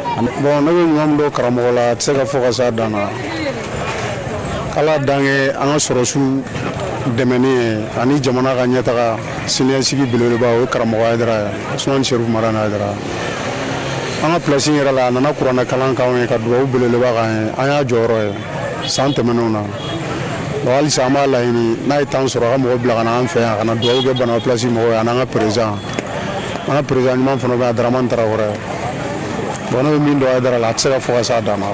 Bon, ne bɛ ɲuman min dɔn karamɔgɔ la, a tɛ se ka fɔ ka s'a dan na. Ala dan kɛ an ka sɔrɔsiw dɛmɛni ye ani jamana ka ɲɛtaga siniɲɛsigi belebeleba, o ye karamɔgɔ Hayidara ye, Usumani Serifu Madani Hayidara. An ka place yɛrɛ la, a nana kuranɛ kalan k'anw ye, ka dugawu belebeleba k'an ye. An y'a jɔyɔrɔ ye san tɛmɛnenw na. Bon, halisa an b'a laɲini, n'a ye temps sɔrɔ, a ka mɔgɔ bila ka na an fɛ yan, ka na dugawu kɛ Banaba place mɔgɔw ye, ani an ka président, an ka président ɲuman fana bɛ yan, Daramani Tarawele. Bon, ne bɛ min dɔn Hayidara la, a tɛ se ka fɔ ka s'a dan na.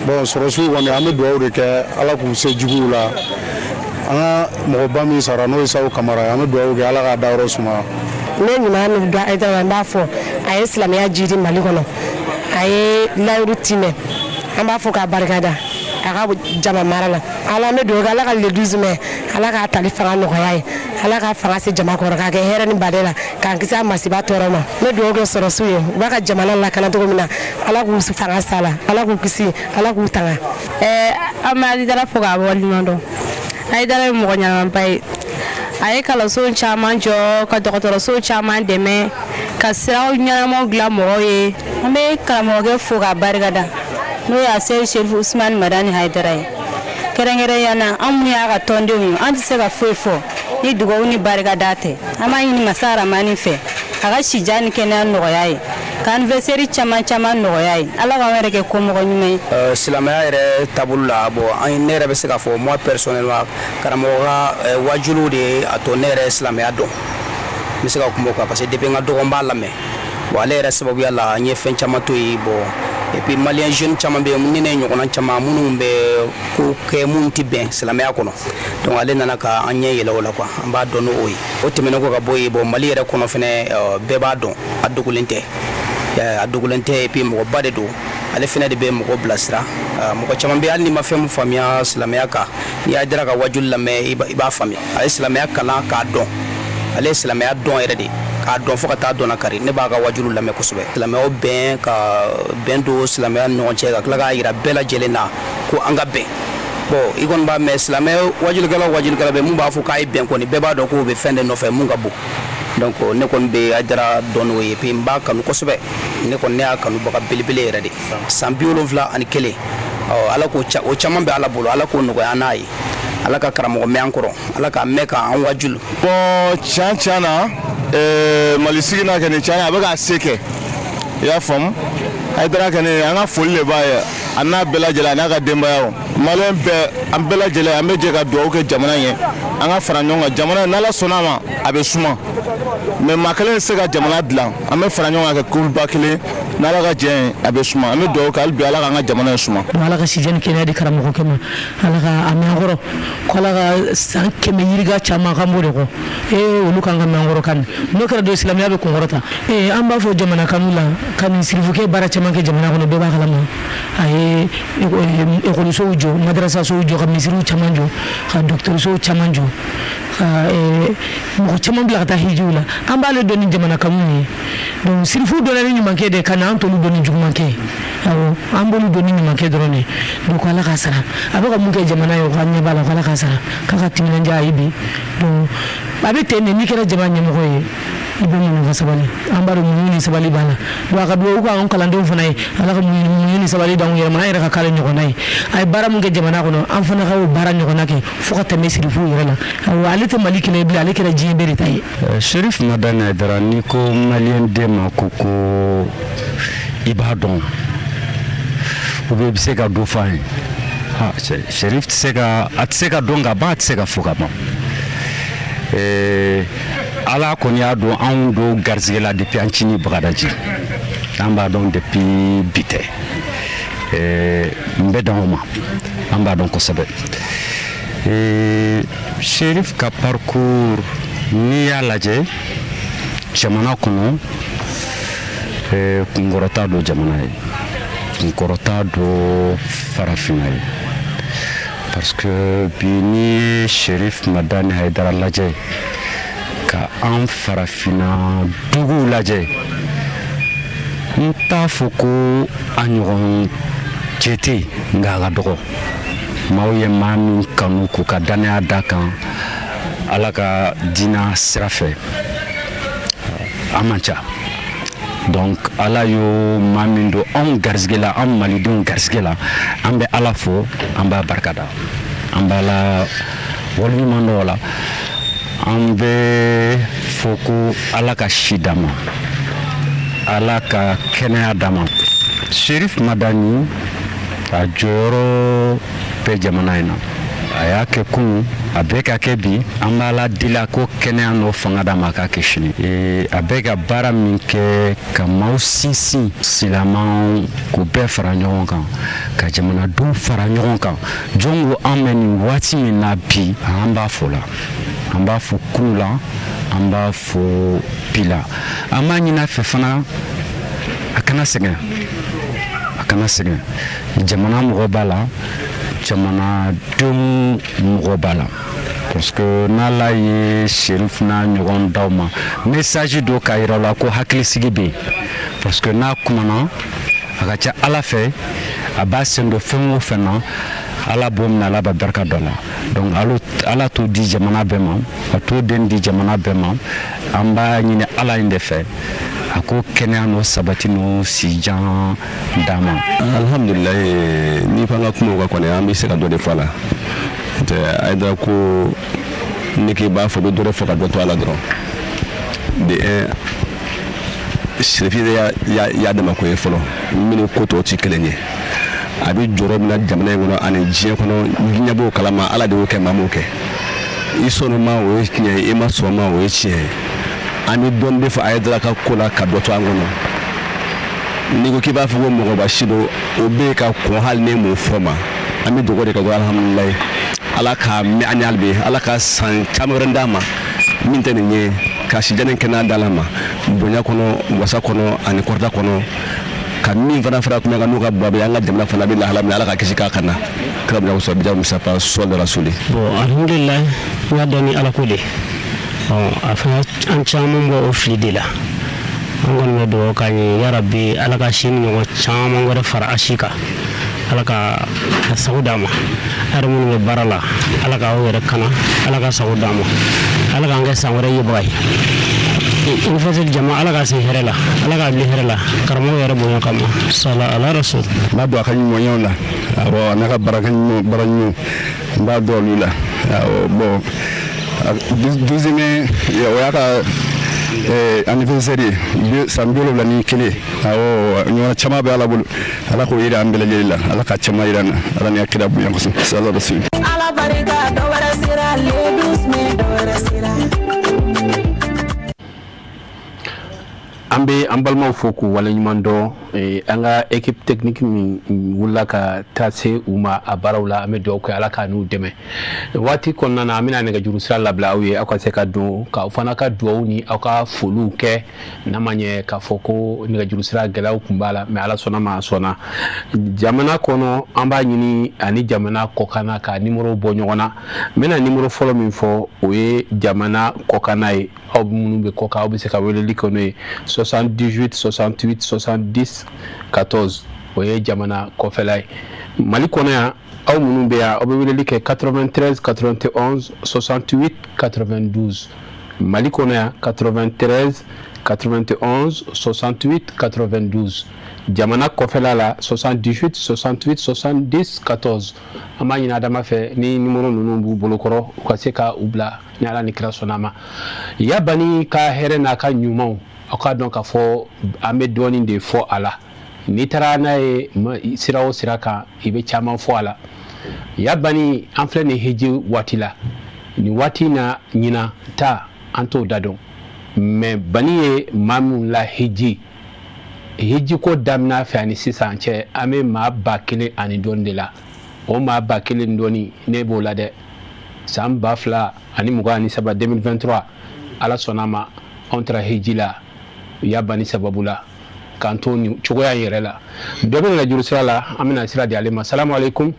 Bon, sɔrɔsiw kɔni, an bɛ dugawu de kɛ, Ala k'u se juguw la. An ka mɔgɔba min sara, n'o ye Sawu Kamara ye, an bɛ dugawu kɛ, Ala k'a dayɔrɔ suma. Ne ɲuman min dɔn Hayidara, n b'a fɔ a ye silamɛya jidi Mali kɔnɔ, a ye layiru timɛ. An b'a fɔ k'a barikada a ka jama mara la. Ala, an bɛ dugawu kɛ, Ala ka le 12 mai, Ala k'a tali fanga nɔgɔya ye, Ala ka fanga se jama kɔrɔ, k'a kɛ hɛrɛ ni baden la, k'an kisi a masiba tɔɔrɔ ma. N bɛ dugawu kɛ sɔrɔsiw ye, u b'a ka jamana lakana cogo min na, Ala k'u fanga sa la, Ala k'u kisi, Ala k'u tanga. An bɛ Hayidara fo k'a waleɲuman dɔn. Hayidara ye mɔgɔ ɲɛnamaba ye. A ye kalanso caman jɔ, ka dɔgɔtɔrɔso caman dɛmɛ, ka siraw ɲɛnamaw dilan mɔgɔw ye. An bɛ karamɔgɔkɛ fo k'a barikada, n'o ye Seyidu Serifu Usumani Madani Hayidara ye. Kɛrɛnkɛrɛnya na, an mun y'a ka tɔndenw ye, an tɛ se ka foyi fɔ ni dugawu ni barikada tɛ. An b'a ɲini masa Aramani fɛ, a ka sijan ni kɛnɛya nɔgɔya ye, ka anniversaire caman caman nɔgɔya ye. Ala k'an yɛrɛ kɛ komɔgɔ ɲuman ye. Silamɛya yɛrɛ taabolo la, bon, an ne yɛrɛ bɛ se k'a fɔ, moi personnellement, karamɔgɔ ka wajuliw de ye a to ne yɛrɛ ye silamɛya dɔn. N bɛ se ka kuma o kan, parce que depuis n ka dɔgɔ, n b'a lamɛn. Bon, ale yɛrɛ sababuya la, n ye fɛn caman to yen. Bon, et puis malien jeune caman bɛ yen, ni ne ɲɔgɔnna caman minnu bɛ ko kɛ minnu tɛ bɛn silamɛya kɔnɔ, donc ale nana ka an ɲɛ yɛlɛ o la quoi. An b'a dɔn n'o ye. O tɛmɛnen kɔ ka bɔ yen, bon, Mali yɛrɛ kɔnɔ fɛnɛ, bɛɛ b'a dɔn, a dogolen tɛ, a dogolen tɛ. Et puis mɔgɔba de don, ale fɛnɛ de bɛ mɔgɔ bilasira. Mɔgɔ caman bɛ, hali n'i ma fɛn min faamuya silamɛya kan, n'i y'a dira ka wajuli lamɛn, i b'a faamuya. A ye silamɛya kalan k'a dɔn, ale ye silamɛya dɔn yɛrɛ de k'a dɔn fo ka taa dɔn kari. Ne b'a ka wajulu lamɛn kosɛbɛ. Silamɛyaw bɛn, ka bɛn don silamɛya ni ɲɔgɔn cɛ, ka tila k'a yira bɛɛ lajɛlen na ko an ka bɛn. Bon, i kɔni b'a mɛn, silamɛ wajulikɛla bɛ mun b'a fɔ k'a ye bɛn kɔni, bɛɛ b'a dɔn k'o bɛ fɛn de nɔfɛ mun ka bon. Donc ne kɔni bɛ Hayidara dɔn n'o ye. Puis n b'a kanu kosɛbɛ. Ne kɔni, ne y'a kanubaga belebele yɛrɛ de. San 71, ɔ, Ala k'o o caman bɛ Ala bolo, Ala k'o nɔgɔya an n'a ye. Ala ka karamɔgɔ mɛn an kɔrɔ, Ala k'a mɛn k'an wajulu. Bon, tiɲɛ tiɲɛ na, Mali sigi n'a kɛ nin tiɲɛ, a bɛ k'a se kɛ, i y'a faamu. Hayidara kɔni, an ka foli de b'a ye, a n'a bɛɛ lajɛlen, a n'a ka denbayaw, malien bɛɛ, an bɛɛ lajɛlen, an bɛ jɛ ka dugawu kɛ jamana ye, an ka fara ɲɔgɔn kan. Jamana, n'Ala sɔnna a ma, a bɛ suma, mais maa kelen tɛ se ka jamana dilan. An bɛ fara ɲɔgɔn kan kɛ kuluba kelen. N'Ala ka jɛn ye, a bɛ suma. An bɛ dugawu kɛ hali bi, Ala k'an ka jamana in suma. Ala ka sijan ni kɛnɛya di karamɔgɔkɛ ma, Ala ka a mɛn an kɔrɔ, ko Ala ka san 100 yirika caman kan b'o de kɔ. Ee, olu kan ka mɛn an kɔrɔ kan n'o kɛra don, silamɛya bɛ kunkɔrɔta. Ee, an b'a fɔ jamana kanu la ka nin sirifukɛ baara caman kɛ jamana kɔnɔ, bɛɛ b'a kalama. A ye ekɔlisow jɔ, madarasasow jɔ, ka misiriw caman jɔ, ka dɔgɔtɔrɔsow caman jɔ, ka mɔgɔ caman bila ka taa hijiw la. An b'ale dɔn ni jamana kanu ye. Donc sirifu dɔnna ni ɲumankɛ de ka na, an t'olu dɔn ni jugumankɛ. Awɔ, an b'olu dɔn ni ɲumankɛ dɔrɔn de. Donc Ala k'a sara, a bɛ ka mun kɛ jamana ye, o ka ɲɛ b'a la, ko Ala k'a sara, k'a ka timinandiya a ye bi. Donc a bɛ ten de, n'i kɛra jama ɲɛmɔgɔ ye, i bɛ muɲu ka sabali. An b'a dɔn muɲu ni sabali b'a la. Donc a ka dugawu k'an kalandenw fana ye, Ala ka muɲu ni sabali d'anw yɛrɛ ma, an yɛrɛ ka k'ale ɲɔgɔnna ye. A ye baara mun kɛ jamana kɔnɔ, an fana ka o baara ɲɔgɔnna kɛ fo ka tɛmɛ sirifuw yɛrɛ la. Awɔ, ale tɛ Mali kelen ye bilen, ale kɛra diɲɛ bɛɛ de ta ye. Sherif Madani Hayidara, n'i ko maliyɛn den ma ko i b'a dɔn ou bien i bɛ se ka dɔ fɔ an ye, ha, Sherif tɛ se ka, a tɛ se ka dɔn ka ban, a tɛ se ka fɔ ka ban. Ala kɔni y'a dɔn anw don garisɛgɛ la depuis an cini Bagadaji, an b'a dɔn depuis bi tɛ. N bɛ dan o ma, an b'a dɔn kosɛbɛ. Sherif ka parcours, n'i y'a lajɛ jamana kɔnɔ, kunkɔrɔta don jamana ye, kunkɔrɔta don farafinna ye, parce que bi n'i ye Sherif Madani Hayidara lajɛ ka an farafinna duguw lajɛ, n t'a fɔ ko a ɲɔgɔn cɛ tɛ yen, nka a ka dɔgɔ. Maaw ye maa min kanu k'u ka dannaya da kan Ala ka diina sira fɛ, a man ca. Donc Ala y'o maa min don anw garisɛgɛ la, an malidenw garisɛgɛ la, an bɛ Ala fo, an b'a barikada, an b'a la waleɲuman dɔn o la. An bɛ fɔ ko Ala ka si d'an ma, Ala ka kɛnɛya d'an ma. Sherif Madani, a jɔyɔrɔ bɛ jamana in na, a y'a kɛ kunun, a bɛ ka kɛ bi. An b'Ala deli a ko kɛnɛya n'o fanga d'a ma, a k'a kɛ sini. A bɛ ka baara min kɛ ka maaw sinsin, silamɛw k'u bɛɛ fara ɲɔgɔn kan, ka jamanadenw fara ɲɔgɔn kan, jɔn ko an bɛ nin waati min na bi, an b'a fo la, an b'a fo kunu la, an b'a fo bi la. An b'a ɲini a fɛ fana, a kana sɛgɛn, a kana sɛgɛn. Jamana mɔgɔ b'a la, jamanadenw mɔgɔ b'a la, parce que n'Ala ye Sherif n'a ɲɔgɔn d'aw ma, message don k'a yira la ko hakilisigi bɛ yen, parce que n'a kumana, a ka ca Ala fɛ, a b'a sen don fɛn o fɛn na, Ala b'o minɛ, Ala b'a barika dɔ la. Donc Ala t'o di jamana bɛɛ ma, a t'o den di jamana bɛɛ ma. An b'a ɲini Ala in de fɛ, a ko kɛnɛya n'o sabati n'o sijan d'a ma. Alhamdulilayi, n'i ko an ka kuma o kan kɔni, an bɛ se ka dɔ de fɔ a la. Tɛ Hayidara ko, n'i k'i b'a fɔ, bɛ dɔ de fɔ ka dɔ to a la dɔrɔn de. Un, Sirifi y'a dama ko ye fɔlɔ, min ni ko tɔw tɛ kelen ye. A bɛ jɔyɔrɔ min na jamana in kɔnɔ ani diɲɛ kɔnɔ, diɲɛ b'o kalama. Ala de y'o kɛ, maa m'o kɛ. I sɔnn'o ma, o ye tiɲɛ ye, i ma sɔn o ma, o ye tiɲɛ ye. An bɛ dɔɔnin de fɔ Hayidara ka ko la ka dɔ to an kɔnɔ. N'i ko k'i b'a fɔ ko mɔgɔba si don, o bɛ yen ka kɔn, hali ne m'o fɔ ma. An bɛ dugawu de kɛ dɔrɔn, alhamdulilayi, Ala k'a mɛn an ye hali bi, Ala ka san caman wɛrɛ d'a ma min tɛ nin ye, ka sijan ni kɛnɛya d'Ala ma, bonya kɔnɔ, wasa kɔnɔ ani kɔrɔta kɔnɔ, ka min fana fara kuma kan n'o ka bɔ, an ka jamana fana bɛ lahala min, Ala ka kisi k'a kana kira bila sɔrɔ bija musafa sɔli rasuli. Bon, alhamdulilayi, n y'a dɔn ni Ala ko de. A fana, an caman bɔ o fili de la. An kɔni bɛ dugawu k'a ye, yarabi, Ala ka si ni ɲɔgɔn caman wɛrɛ fara a si kan, Ala ka sago d'a ma. A yɛrɛ minnu bɛ baara la, Ala k'aw yɛrɛ kana, Ala ka sago d'a ma, Ala k'an kɛ san wɛrɛ yebaga ye. Université jama, Ala k'a sen hɛrɛ la, Ala k'a bila hɛrɛ la, karamɔgɔ yɛrɛ bonya kama, sala ala rasul. N b'a dɔn a ka ɲumanyaw la, awɔ, a n'a ka baara ɲuman, baara ɲuman, n b'a dɔn olu la, awɔ. Bon, 12 mai, o y'a ka anniversaire ye, san 71. Awɔ, ɲɔgɔn caman bɛ Ala bolo, Ala k'o yira an bɛɛ lajɛlen la, Ala ka caman yira an na, Ala ni kira bonya kosɔn, sala rasul. Ala barika, dɔ wɛrɛ sera le 12 mai, dɔ wɛrɛ sera. An bɛ an balimaw fo k'u waleɲuman dɔn. An ka équipe technique min wulila ka taa se u ma a baaraw la, an bɛ dugawu kɛ, Ala ka n'u dɛmɛ. Waati kɔnɔna na, an bɛna nɛgɛjuru sira labila aw ye, aw ka se ka don k'aw fana ka dugawu ni aw ka foliw kɛ. N'a ma ɲɛ k'a fɔ ko nɛgɛjuru sira gɛlɛyaw tun b'a la, mais Ala sɔnna ma, a sɔnna. Jamana kɔnɔ, an b'a ɲini ani jamana kɔkanna ka numéro bɔ ɲɔgɔn na. N bɛna numéro fɔlɔ min fɔ, o ye jamana kɔkanna ye. Aw minnu bɛ kɔkan, aw bɛ se ka weleli kɛ n'o ye: 78 68 70 14. O ye jamana kɔfɛla ye. Mali kɔnɔ yan, aw minnu bɛ yan, aw bɛ weleli kɛ 93 91 68 92. Mali kɔnɔ yan, 93 91 68 92. Jamana kɔfɛla la, 78 68 70 14. An b'a ɲini Adama fɛ, ni numéro ninnu b'u bolokɔrɔ, u ka se ka u bila, ni Ala ni kira sɔnna ma. Yabani ka hɛrɛ n'a ka ɲumanw, aw k'a dɔn k'a fɔ an bɛ dɔɔnin de fɔ a la. N'i taara n'a ye sira o sira kan, i bɛ caman fɔ a la. Yabani, an filɛ nin hiji waati la. Nin waati na, ɲinan ta, an t'o da dɔn, mais Bani ye maa min la hiji, hiji ko daminɛ fɛ ani sisan cɛ, an bɛ maa 1000 ani dɔɔni de la. O maa 1000 dɔɔni, ne b'o la dɛ. San 2023, 2023, Ala sɔnna ma, anw taara hiji la Yabani sababu la, k'an to nin cogoya in yɛrɛ la. Dɔ bɛ nɛgɛjuru sira la, an bɛna sira di ale ma. Salamu aleykum,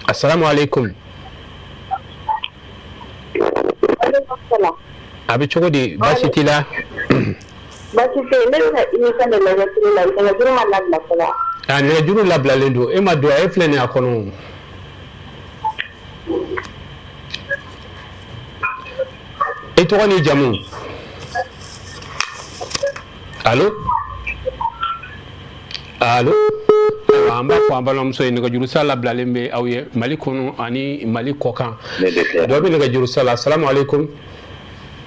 asalamu aleykum. A bɛ cogo di? Baasi t'i la? Baasi tɛ yen. Ne bɛ ka émission de lajɛ télé la, nɛgɛjuru ma labila fɔlɔ. A nɛgɛjuru labilalen don, e ma don, e filɛ nin ye a kɔnɔ. I tɔgɔ ni jamu? Allo, allo. Ayiwa, an b'a fɔ an balimamuso ye, nɛgɛjuru sira labilalen bɛ aw ye Mali kɔnɔ ani Mali kɔkan. Dɔ bɛ nɛgɛjuru sira la. Salamu aleykum.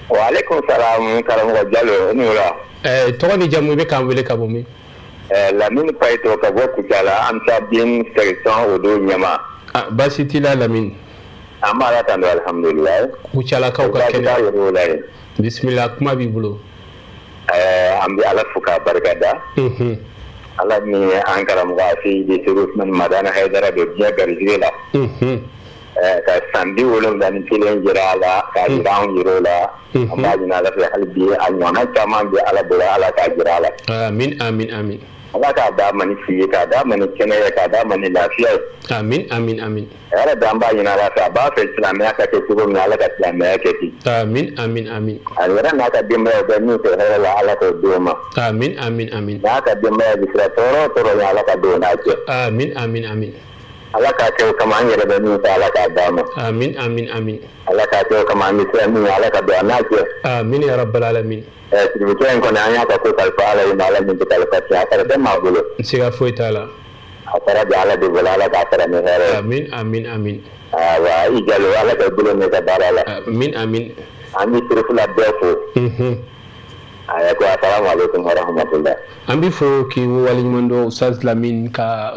Waaleykum salam, karamɔgɔ Jalo, i ni wula. Tɔgɔ ni jamu, i bɛ k'an wele ka bɔ min? Lamini Payito ka bɔ Kucala, Ansar-Dine section o don ɲɛma. Ah, baasi t'i la, Lamini? An b'a la tando, alhamdulilayi. Kucalakaw ka kɛnɛ. Bisimila, kuma b'i bolo. An bɛ Ala fo k'a barika da. Ala min ye an karamɔgɔ Seyidi Seku Usumani Madani Hayidara don diɲɛ garijɛgɛ la. Ka san 71 jira a la, k'a jira anw yɛrɛw la. An b'a ɲini Ala fɛ hali bi, a ɲɔgɔnna caman bɛ Ala bolo, Ala k'a jira a la. Amin, amin, amin. Ala k'a d'a ma ni si ye, k'a d'a ma ni kɛnɛya ye, k'a d'a ma ni lafiya ye. Amin, amin, amin. Yɛrɛ bɛ an b'a ɲini Ala fɛ, a b'a fɛ silamɛya ka kɛ cogo min na, Ala ka silamɛya kɛ ten. Amin, amin, amin. A yɛrɛ n'a ka denbaya bɛ min fɛ hɛrɛ la, Ala k'o d'o ma. Amin, amin, amin. N'a ka denbaya bɛ siran tɔɔrɔ o tɔɔrɔ ɲɛ, Ala ka don o n'a cɛ. Amin, amin, amin. Ala k'a kɛ o kama, an yɛrɛ bɛ min fɛ, Ala k'a d'a ma. Amin, amin, amin. Ala k'a kɛ o kama, an bɛ siran min ɲɛ, Ala ka don a n'a cɛ. Amin ya rabbal alamin. Siributɔ in kɔni, an y'a ka ko kalifa Ala ye, Ala min tɛ kalifa tiɲɛ, a sara tɛ maa bolo. Siga foyi t'a la. A sara bɛ Ala de bolo, Ala k'a sara ni hɛrɛ ye. Amin, amin, amin. Awa, i Jalo, Ala ka bolo mɛn ka baara la. Amin, amin. An bɛ sirifila bɛɛ fo. Aya ko asalamu aleykum wa rahmatullah. An b'i fo k'i waleɲuman dɔn, Ustaz Lamine, ka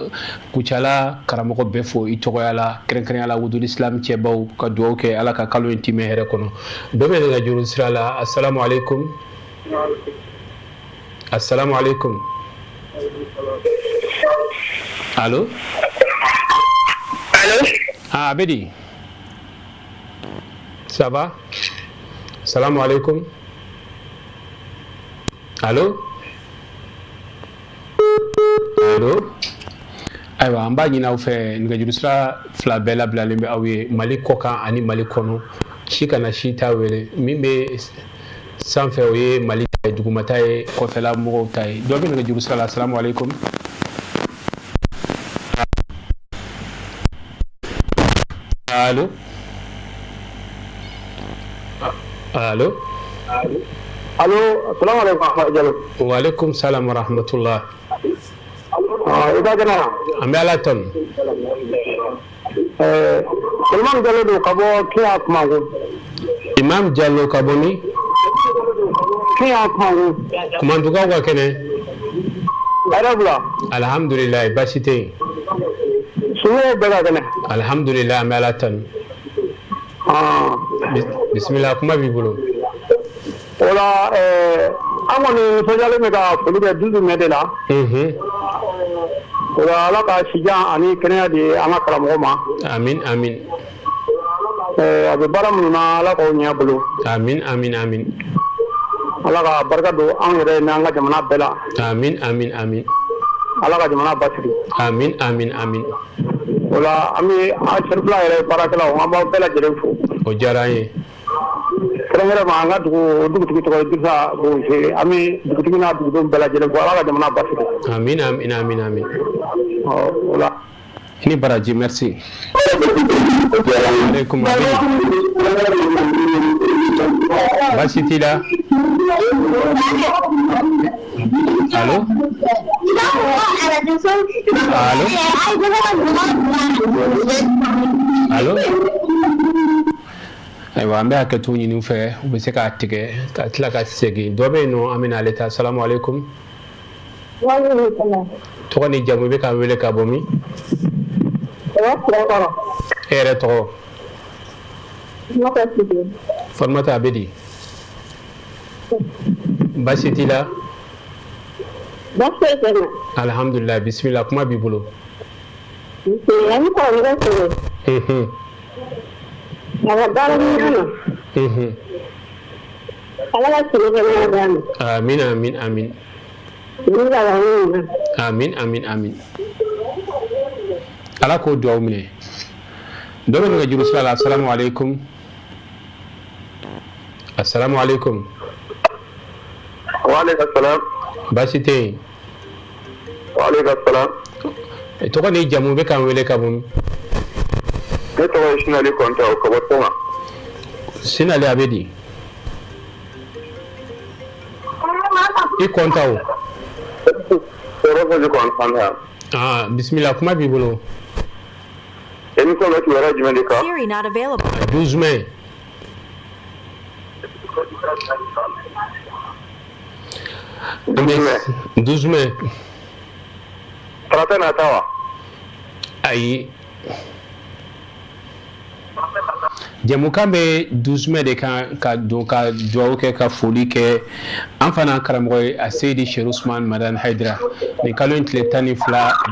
Kucala karamɔgɔ bɛɛ fo i tɔgɔya la, kɛrɛnkɛrɛnya la Wudul Islam cɛbaw, ka dugawu kɛ Ala ka kalo in timɛ hɛrɛ kɔnɔ. Dɔ bɛ nɛgɛjuru sira la. Asalamu aleykum, asalamu aleykum. Allo, allo. Ah, a bɛ di? Ça va? Salamu aleykum. Allo, allo. Ayiwa, an b'a ɲini aw fɛ, nɛgɛjuru sira fila bɛɛ labilalen bɛ aw ye, Mali kɔkan ani Mali kɔnɔ. Si kana si t'a wele. Min bɛ sanfɛ, o ye Mali ta ye, dugumata ye kɔfɛla mɔgɔw ta ye. Dɔ bɛ nɛgɛjuru sira la. Asalamu aleykum. Allo, allo. Allo, assalamu alaikum Ahmad Jalo. Wa alaikum salam wa rahmatullah. I ka kɛnɛ wa? An bɛ Ala tanu. Imam Jalo don ka bɔ Kiya Kumango. Imam Jalo ka bɔ min? Kiya Kumango. Kumandukaw ka kɛnɛ? Hɛrɛ bila. Alhamdulilayi, baasi tɛ yen. Somɔgɔw bɛɛ ka kɛnɛ? Alhamdulilayi, an bɛ Ala tanu. Bisimila, kuma b'i bolo. O la an kɔni nisɔndiyalen bɛ ka foli kɛ 12 mai de la. O la Ala ka sijan ani kɛnɛya di an ka karamɔgɔ ma. Amin amin. A bɛ baara minnu na, Ala k'o ɲɛ a bolo. Amin amin amin. Ala ka barika don anw yɛrɛ n'an ka jamana bɛɛ la. Amin amin amin. Ala ka jamana basigi. Amin amin amin. O la an bɛ an Serifila yɛrɛ baarakɛlaw, an b'aw bɛɛ lajɛlen fo. O diyara an ye. Kɛrɛnkɛrɛn ma, an ka dugu, o dugutigi tɔgɔ ye Dirisa Bonse, an bɛ dugutigi n'a dugudenw bɛɛ lajɛlen fo. Ala ka jamana basigi. Amin amin amin amin. Ɔ o la. I ni baraji, merci. Aleykum, baasi t'i la? Allo allo allo. Ayiwa, an bɛ hakɛto ɲini u fɛ, u bɛ se k'a tigɛ ka tila ka segin. Dɔ bɛ yen nɔ, an bɛna ale ta. Salamu aleykum. Tɔgɔ ni jamu, i bɛ k'an wele ka bɔ min? E yɛrɛ tɔgɔ? Fatumata, a bɛ di? Baasi t'i la? Alhamdulilayi. Bisimila, kuma b'i bolo. Amin amin amin amin amin amin. Ala k'o dugawu minɛ. Dɔ bɛ nɛgɛjuru sira la. Asalamu aleykum, asalamu aleykum. Waaleykum salam. Baasi tɛ yen? Waaleykum salam. Tɔgɔ ni jamu, bɛ k'an wele ka bɔ min? Ne tɔgɔ ye Sinali Kɔnta, ka bɔ Tɔnka. Sinali, a bɛ di? I kɔnta o. Kɔnta. Ah, bisimila, kuma b'i bolo. Émission bɛ kibaruya jumɛn de kan? Siri not available. 12 mai. 12 mai. Tarata nata wa? Ayi, jɛmukan bɛ 12 mai de kan, ka don ka dugawu kɛ, ka foli kɛ an fana karamɔgɔ ye, a Seyidi Seri Usman Madani Hayidara. Nin kalo in tile 12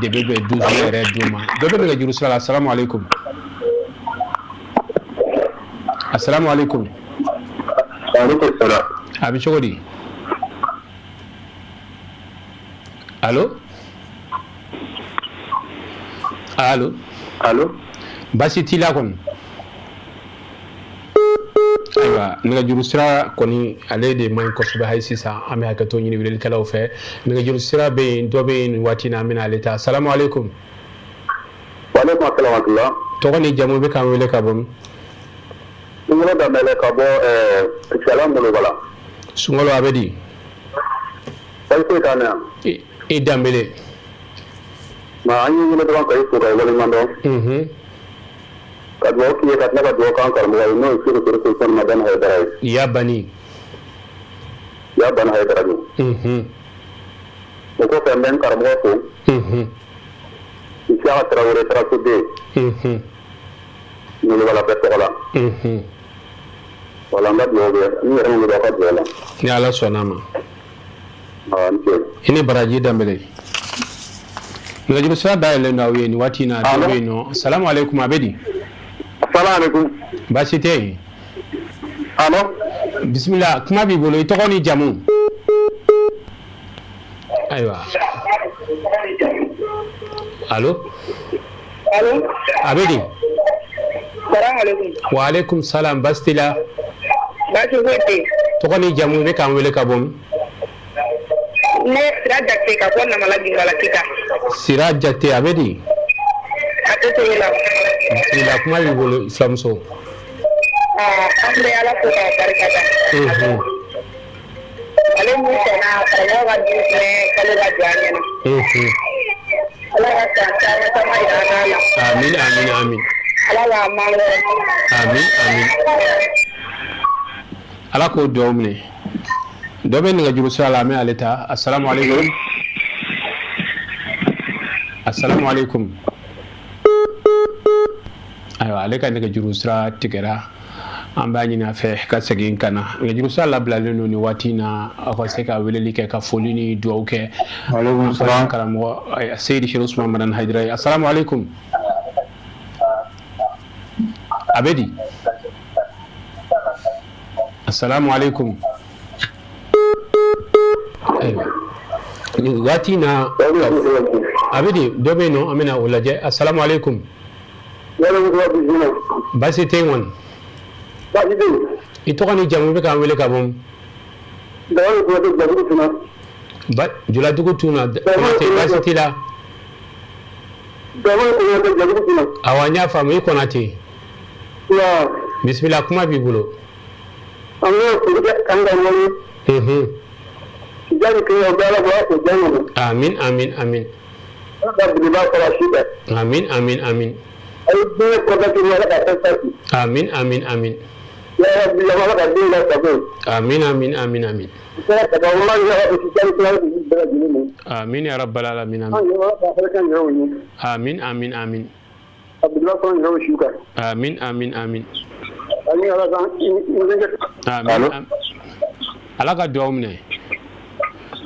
de bɛ bɛn 12 mai yɛrɛ don ma. Dɔ bɛ nɛgɛjuru sira la. Asalamu aleykum, asalamu aleykum. Aleykum salam. A bɛ cogo di? Allo allo. Allo. Baasi t'i la kɔni? Ayiwa, nɛgɛjuru sira kɔni, ale de man ɲi kosɛbɛ hali sisan. An bɛ hakɛto ɲini welelikɛlaw fɛ. Nɛgɛjuru sira bɛ yen, dɔ bɛ yen nin waati in na, an bɛna ale ta. Salamu aleykum. Waaleykum salam wa rahmatulah. Tɔgɔ ni jamu, bɛ k'an wele ka bɔ min? Sunkalo Danbɛlɛ ka bɔ Kucala Molobala. Sunkalo, a bɛ di? Baasi foyi t'an na yan. I Danbɛlɛ. Nka an y'i wele dɔrɔn ka i fo ka i waleɲuman dɔn. Ka dugawu k'i ye, ka tila ka dugawu k'an karamɔgɔ ye, n'o ye Seri Seri Usumani Madani Hayidara ye. Ya bani. Ya bani Hayidara don. O kɔfɛ, n bɛ n karamɔgɔ fo. Isiyaka Tarawele, Tarasoden. Molobala bɛɛ tɔgɔ la. Wala, n ka dugawu bɛ n yɛrɛ bolo aw ka dugawu la. Ni Ala sɔnna a ma. Awɔ, ni ce. I ni baraji, Danbɛlɛ. Nɛgɛjuru sira dayɛlɛlen don aw ye nin waati in na. Dɔ bɛ yen nɔ. Salamu aleykum, a bɛ di? Salamu aleykum. Baasi tɛ yen? Allo. Bisimila, kuma b'i bolo. I tɔgɔ ni jamu? Ayiwa, allo. Allo. A bɛ di? Salamu aleykum. Wa aleykum salam, baasi t'i la? Baasi foyi tɛ yen. Tɔgɔ ni jamu, i bɛ k'an wele ka bɔ min? Ne Sira Jakite ka bɔ Namala Gingala Kita. Sira Jakite, a bɛ di? A tɛ togo la. Bisimila, kuma b'i bolo, filamuso. Aa, an bɛ Ala fo k'a barika da. Ale min sɔnna karamɔgɔ ka 12 mai kalo ka jɔ an ɲɛna. Ala ka san caman caman yira an n'a la. Amin amin amin. Ala k'a man wɔrɔ. Amin amin, Ala k'o dugawu minɛ. Dɔ bɛ nɛgɛjuru sira la, an bɛ ale ta. Asalamu aleykum, asalamu aleykum. Ayiwa, ale ka nɛgɛjuru sira tigɛra. An b'a ɲini a fɛ ka segin ka na. Nɛgɛjuru sira labilalen don nin waati in na, aw ka se ka weleli kɛ ka foli ni dugawu kɛ. Waaleykum salaam. Karamɔgɔ Seyidi Chérif Ousmane Madani Haidara ye. Assalamu alaikum. A bɛ di? Assalamu alaikum. Ayiwa. Nin waati in na a bɛ di? Dɔ bɛ yen nɔ, an bɛna o lajɛ. Assalamu alaikum. Baasi tɛ yen kɔni. I tɔgɔ ni jamu, i bɛ k'an wele ka bɔ min? Juladugu Tuna. Baasi t'i la? Awa, n y'a faamu, i Konate. Bisimila, kuma b'i bolo. An bɛ foli kɛ an ka ɲɔgɔn ye. Amin amin amin. Amin amin amin. Amin amin amin. Amin amin amin amin. Amin ya rabbal alamin. Amin amin amin. Amin amin amin. Amin. Ala ka dugawu minɛ.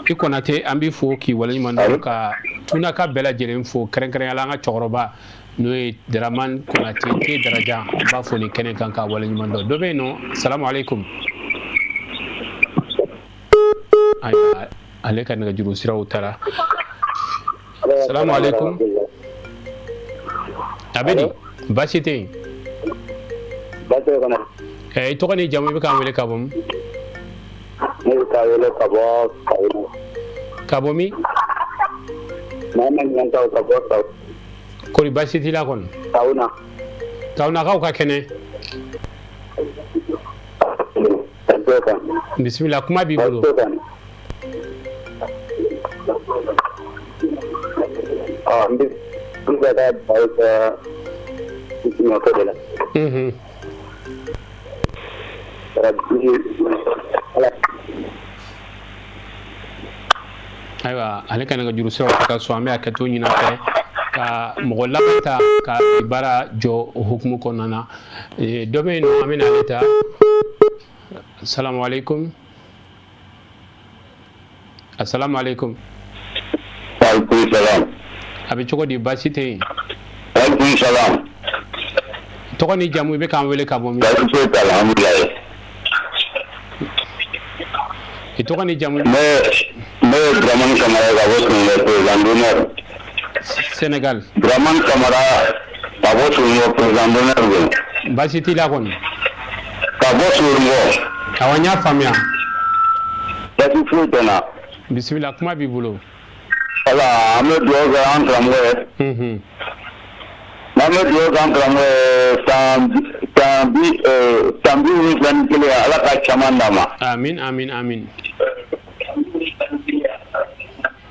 I Konate, an b'i fo k'i waleɲuman dɔn, ka Tunaka bɛɛ lajɛlen fo, kɛrɛnkɛrɛnya la an ka cɛkɔrɔba n'o ye Dramane Konate te Darajan, an b'a fo nin kɛnɛ kan k'a waleɲuman dɔn. Dɔ bɛ yen nɔ. Salamu aleykum. Ayiwa, ale ka nɛgɛjuru siraw taara. Salamu aleykum. A bɛ di? Baasi tɛ yen. I tɔgɔ ni jamu, i bɛ k'an wele ka bɔ min? Ne bɛ k'a wele ka bɔ Kawuna. Ka bɔ min? Mama Ɲantaw ka bɔ Kaw. Kori baasi t'i la kɔni? Kawuna. Kawunakaw ka kɛnɛ? Bisimila, kuma b'i bolo. N bɛ n bɛ ka baro kɛ ko de la. Ayiwa, ale ka nɛgɛjuru siraw ka so, an bɛ hakɛto ɲini a fɛ ka mɔgɔ laban ta ka baara jɔ o hukumu kɔnɔna na. Dɔ bɛ yen nɔ, an bɛna ale ta. Assalamu alaikum. Assalamu alaikum. Waaleykum salam. A bɛ cogo di? Baasi tɛ yen? Waaleykum salam. Tɔgɔ ni jamu, i bɛ k'an wele ka bɔ min? Baasi foyi t'a la, alhamdulilayi. I tɔgɔ ni jamu? Ne ye Dramane Kamara ye ka bɔ Sénégal, président d'honneur. Sénégal. Dramane Kamara ka bɔ Sogoniko, président d'honneur don. Baasi t'i la kɔni? Ka bɔ Sogoniko. Awɔ, n y'a faamuya. Baasi foyi tɛ n na. Bisimila, kuma b'i bolo. Wala, an bɛ dugawu kɛ an karamɔgɔ ye. N'an bɛ dugawu kɛ an karamɔgɔ ye, san 71, Ala ka caman d'a ma. Amin amin amin.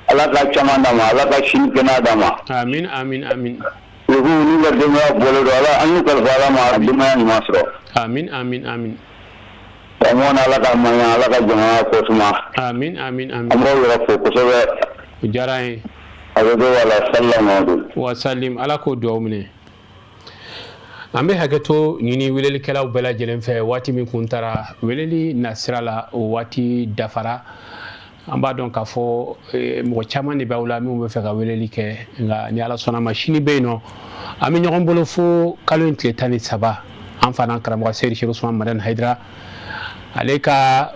Ala ka caman d'a ma, Ala ka sini kɛnɛya d'a ma. Amin amin amin. Olu n'u ka denbaya bɔlen don, Ala an y'u kalifa Ala ma, denbaya ɲuman sɔrɔ. Amin amin amin. Karamɔgɔ ni Ala ka maɲa, Ala ka jamana ko suma. Amin amin amin. An b'aw yɛrɛ fo kosɛbɛ. O diyara an ye. A bɛ wala salamu. Wa salim, Ala k'o dugawu minɛ. An bɛ hakɛto ɲini welelikɛlaw bɛɛ lajɛlen fɛ, waati min kun taara weleli nasira la, o waati dafara. An b'a dɔn k'a fɔ mɔgɔ caman de b'aw la minnu bɛ fɛ ka weleli kɛ, nka ni Ala sɔnna ma, sini bɛ yen nɔ, an bɛ ɲɔgɔn bolo fo kalo in tile 13. An fana karamɔgɔ Seyidi Chérif Ousmane Madani Haidara, ale ka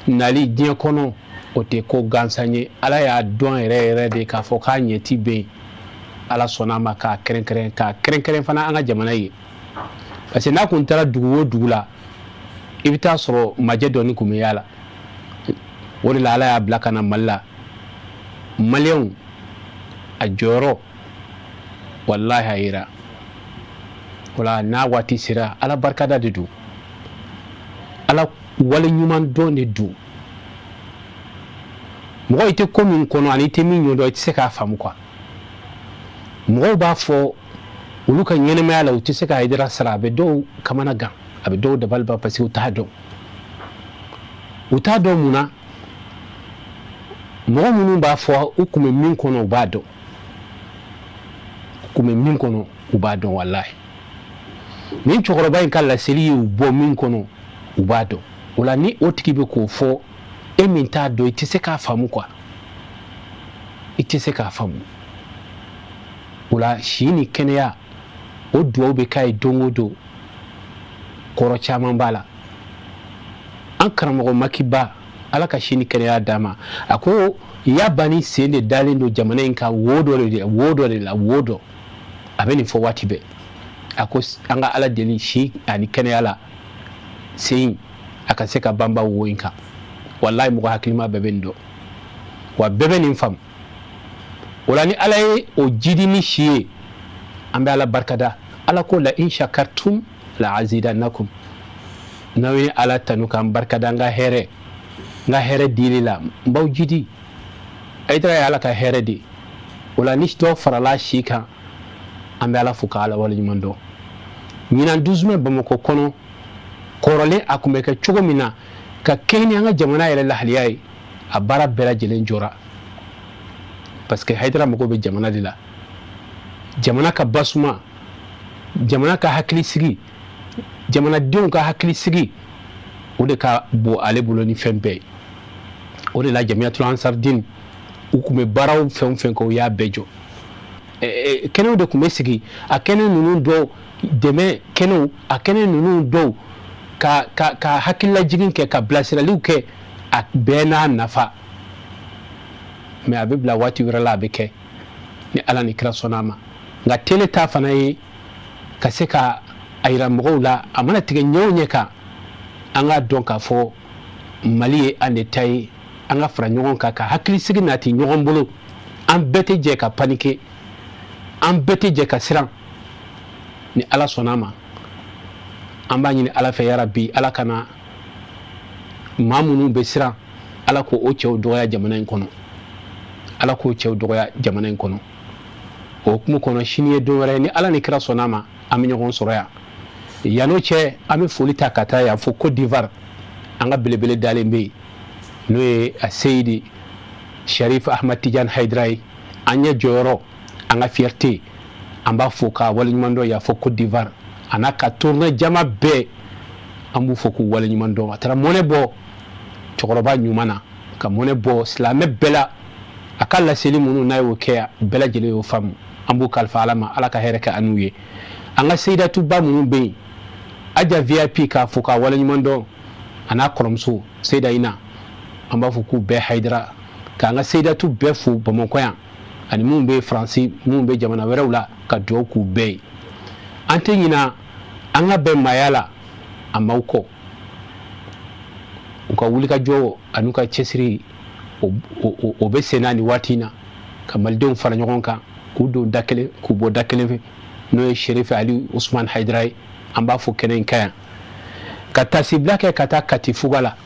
nali diɲɛ kɔnɔ, o tɛ ko gansan ye. Ala y'a dɔn yɛrɛ yɛrɛ de k'a fɔ k'a ɲɛti bɛ yen. Ala sɔnna a ma k'a kɛrɛnkɛrɛn, k'a kɛrɛnkɛrɛn fana an ka jamana ye, parce que n'a kun taara dugu o dugu la, i bɛ taa sɔrɔ majɛ dɔɔni kun bɛ y'a la. O de la Ala y'a bila ka na Mali la. Maliyɛnw, a jɔyɔrɔ walahi a yera o la. N'a waati sera, Ala barikada de don, Ala wale ɲuman dɔn de don. Mɔgɔ, i tɛ ko min kɔnɔ ani i tɛ min ɲɛdɔn, i tɛ se k'a faamu quoi. Mɔgɔw b'a fɔ olu ka ɲɛnamaya la, u tɛ se ka Hayidara sara. A bɛ dɔw kamana gan, a bɛ dɔw dabali ban, parce que u t'a dɔn. U t'a dɔn mun na. Mɔgɔ minnu b'a fɔ, u kun bɛ min kɔnɔ, u b'a dɔn. U kun bɛ min kɔnɔ, u b'a dɔn walahi. Nin cɛkɔrɔba in ka laseli y'u bɔ min kɔnɔ, u b'a dɔn. O la, ni o tigi bɛ k'o fɔ, e min t'a dɔn, i tɛ se k'a faamu quoi, i tɛ se k'a faamu. O la, si ni kɛnɛya, o duwawu bɛ k'a ye don o don. Kɔrɔ caman b'a la. An karamɔgɔ Makiba, Ala ka si ni kɛnɛya d'a ma, a ko yabani sen de dalen don jamana in kan wo dɔ de, wo dɔ de la, wo dɔ. A bɛ nin fɔ waati bɛɛ. A ko an ka Ala deli si ani kɛnɛya la, sen a ka se ka banba wo in kan. Walayi, mɔgɔ hakilima bɛɛ bɛ nin dɔn, wa bɛɛ bɛ nin faamu. O la, ni Ala ye o jidi ni si ye, an bɛ Ala barikada. Ala ko: la in shakartum la azidannakum. N'aw ye Ala tanu k'an barikada n ka hɛrɛ, n ka hɛrɛ dili la, n b'aw jidi. Hayidara ye Ala ka hɛrɛ de. O la, ni dɔ farala si kan, an bɛ Ala fo ka Ala waleɲuman dɔn. Ɲinan 12 mai Bamakɔ kɔnɔ, kɔrɔlen a tun bɛ kɛ cogo min na ka kɛɲɛ ni an ka jamana yɛrɛ lahaliya ye, a baara bɛɛ lajɛlen jɔra, parce que Hayidara mago bɛ jamana de la, jamana ka basuma, jamana ka hakili sigi, jamanadenw ka hakili sigi. O de ka bon ale bolo ni fɛn bɛɛ ye. O de la, Jamiyatul Ansardin, u tun bɛ baaraw fɛn o fɛn kɛ, u y'a bɛɛ jɔ. Kɛnɛw de tun bɛ sigi, a kɛnɛ ninnu dɔw dɛmɛ kɛnɛw, a kɛnɛ ninnu dɔw ka hakililajigin kɛ, ka bilasiraliw kɛ. A bɛɛ n'a nafa, mais a bɛ bila waati wɛrɛ la, a bɛ kɛ ni Ala ni kira sɔnna a ma. Nka télé ta fana ye ka se ka a yira mɔgɔw la, a mana tigɛ ɲɛ o ɲɛ kan, an k'a dɔn k'a fɔ Mali ye an de ta ye. An ka fara ɲɔgɔn kan ka hakilisigi nati ɲɔgɔn bolo. An bɛɛ tɛ jɛ ka paniquer, an bɛɛ tɛ jɛ ka siran. Ni Ala sɔnna a ma, an b'a ɲini Ala fɛ, yarabi, Ala kana maa minnu bɛ siran, Ala k'o o cɛw dɔgɔya jamana in kɔnɔ, Ala k'o cɛw dɔgɔya jamana in kɔnɔ. O hukumu kɔnɔ, sini ye don wɛrɛ, ni Ala ni kira sɔnna a ma, an bɛ ɲɔgɔn sɔrɔ yan. Yan'o cɛ, an bɛ foli ta ka taa yan fo Côte d'Ivoire. An ka belebele dalen bɛ yen, n'o ye a Seyidi Sharif Ahmad Tidiane Haidara ye, an ɲɛ jɔyɔrɔ, an ka fierté. An b'a fo k'a waleɲuman dɔn yan fo Côte d'Ivoire, a n'a ka tournée jama bɛɛ, an b'u fo k'u waleɲuman dɔn. A taara mɔnɛ bɔ cɛkɔrɔba ɲuman na, ka mɔnɛ bɔ silamɛ bɛɛ la. A ka laseli minnu n'a y'o kɛ yan, bɛɛ lajɛlen y'o faamu. An b'u kalifa Ala ma, Ala ka hɛrɛ kɛ an n'u ye. An ka seyidatuba minnu bɛ yen, Aja VIP, k'a fo k'a waleɲuman dɔn, a n'a kɔrɔmuso Seyida Ina, an b'a fɔ k'u bɛɛ Hayidara. K'an ka seyidatu bɛɛ fo Bamakɔ yan, ani minnu bɛ Faransi, minnu bɛ jamana wɛrɛw la, ka dugawu k'u bɛɛ ye. An tɛ ɲina an ka bɛn maaya la, a m'aw kɔ. U ka wulikajɔ an'u ka cɛsiri, o bɛ senna nin waati in na, ka malidenw fara ɲɔgɔn kan, k'u don da kelen, k'u bɔ da kelen fɛ, n'o ye Sherifu Ali Usman Hayidara ye. An b'a fɔ kɛnɛ in kan yan, ka tasibila kɛ ka taa Katifuga la.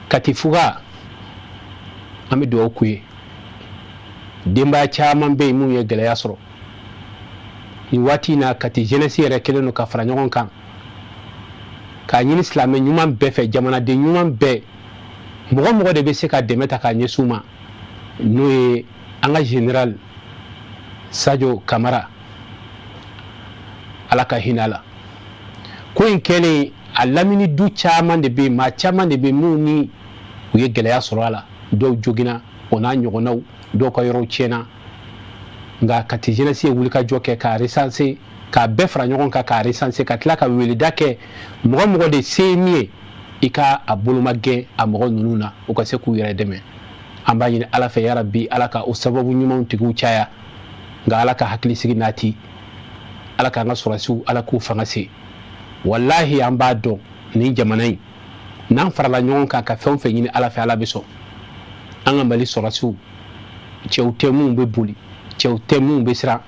Katifuga, an bɛ dugawu k'u ye. Denbaya caman bɛ yen minnu ye gɛlɛya sɔrɔ nin waati in na. Kati jeunesse yɛrɛ kɛlen don ka fara ɲɔgɔn kan k'a ɲini silamɛ ɲuman bɛɛ fɛ, jamanaden ɲuman bɛɛ, mɔgɔ mɔgɔ de bɛ se ka dɛmɛ ta k'a ɲɛsin u ma, n'o ye an ka général Sadio Kamara, Ala ka hinɛ a la. Ko in kɛlen, a lamini du caman de bɛ yen, maa caman de bɛ yen minnu ni u ye gɛlɛya sɔrɔ a la. Dɔw joginna, o n'a ɲɔgɔnnaw, dɔw ka yɔrɔw tiɲɛna. Nka Kati jeunesse ye wulikajɔ kɛ k'a recenser, k'a bɛɛ fara ɲɔgɔn kan k'a recenser, ka tila ka weleda kɛ, mɔgɔ mɔgɔ de se ye min ye, i ka a boloma gɛn a mɔgɔ ninnu na, u ka se k'u yɛrɛ dɛmɛ. An b'a ɲini Ala fɛ, yarabi, Ala ka o sababu ɲumanw tigiw caya. Nka Ala ka hakilisigi nati, Ala k'an ka sɔrɔdasiw, Ala k'u fanga se. Walahi, an b'a dɔn nin jamana in, n'an farala ɲɔgɔn kan ka fɛn o fɛn ɲini Ala fɛ, Ala bɛ sɔn. An ka Mali sɔrɔdasiw, cɛw tɛ minnu bɛ boli, cɛw tɛ minnu bɛ siran,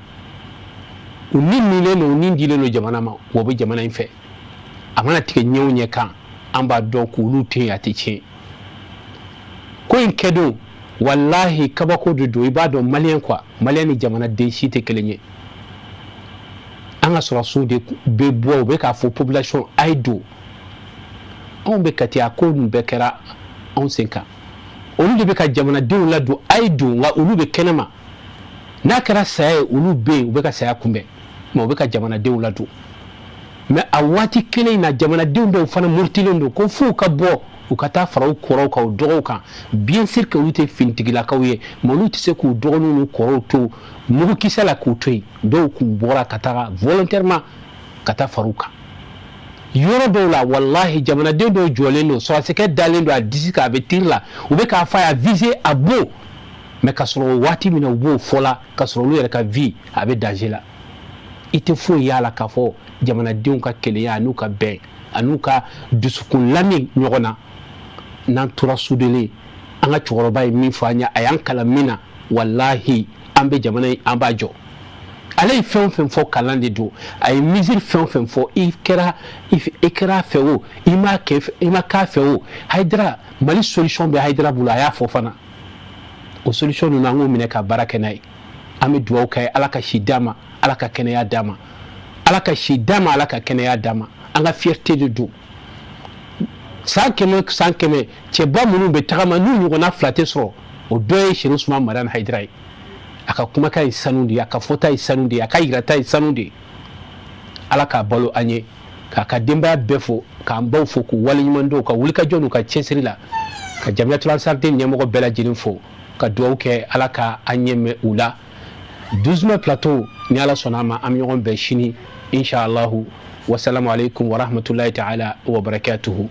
u ni nilen don, u ni dilen don jamana ma, wa u bɛ jamana in fɛ. A mana tigɛ ɲɛ o ɲɛ kan, an b'a dɔn k'olu tɛ yen, a tɛ tiɲɛ. Ko in kɛdon, walahi, kabako de don. I b'a dɔn maliyɛn quoi, maliyɛn ni jamanaden si tɛ kelen ye. An ka sɔrɔdasiw de bɛ bɔ, u bɛ k'a fɔ population a ye don. Anw bɛ Kati, a ko nin bɛɛ kɛra anw sen kan. Olu de bɛ ka jamanadenw ladon, a ye don, nka olu bɛ kɛnɛma. N'a kɛra saya ye, olu bɛ yen, u bɛ ka saya kunbɛn. Mais u bɛ ka jamanadenw ladon. Mais a waati kelen in na, jamanadenw dɔw fana murutilen don ko f'u ka bɔ, u ka taa fara u kɔrɔw kan, u dɔgɔw kan. Bien sûr que olu tɛ finitigilakaw ye, mais olu tɛ se k'u dɔgɔninw n'u kɔrɔw to mugukisɛ la k'u to yen. Dɔw kun bɔra ka taga volontairement ka taa fara u kan yɔrɔ dɔw la. Walahi, jamanaden dɔw jɔlen don, sɔrɔdasikɛ dalen don a disi kan, a bɛ tir la, u bɛ k'a fɔ a y'a viser a bon. Mais ka sɔrɔ o waati min na u b'o fɔ la, ka sɔrɔ olu yɛrɛ ka vie a bɛ danger la. I tɛ foyi y'a la k'a fɔ jamanadenw ka kelenya an'u ka bɛn an'u ka dusukun lami ɲɔgɔn na. N'an tora soudelen, an ka cɛkɔrɔba ye min fɔ an ye, a y'an kalan min na, walahi, an bɛ jamana in, an b'a jɔ. Ale ye fɛn o fɛn fɔ, kalan de don. A ye mesure fɛn o fɛn fɔ, i kɛra a fɛ o, i ma kɛ, i ma k'a fɛ o, Hayidara, Mali solution bɛ Hayidara bolo. A y'a fɔ fana, o solution ninnu, an k'o minɛ ka baara kɛ n'a ye. An bɛ dugawu kɛ, Ala ka si d'a ma, Ala ka kɛnɛya d'a ma, Ala ka si d'a ma, Ala ka kɛnɛya d'a ma. An ka fierté de don. San 100, san 100, cɛba minnu bɛ tagama n'u ɲɔgɔnna fila tɛ sɔrɔ, o dɔ ye Serifu Usumani Madani Hayidara ye. A ka kumakan ye sanu de ye, a ka fɔta ye sanu de ye, a ka yirata ye sanu de ye. Ala k'a balo an ye, k'a ka denbaya bɛɛ fo, k'an baw fo, k'u waleɲuman dɔn u ka wulikajɔ n'u ka cɛsiri la, ka Jamiyatul Ansariden ɲɛmɔgɔ bɛɛ lajɛlen fo, ka dugawu kɛ, Ala ka an ɲɛ mɛn u la. 12 mai plateau, ni Ala sɔnna a ma, an bɛ ɲɔgɔn bɛn sini, inshallahu. Wasalamu alaikum warahmatullahi ta'ala wa barakatuhu.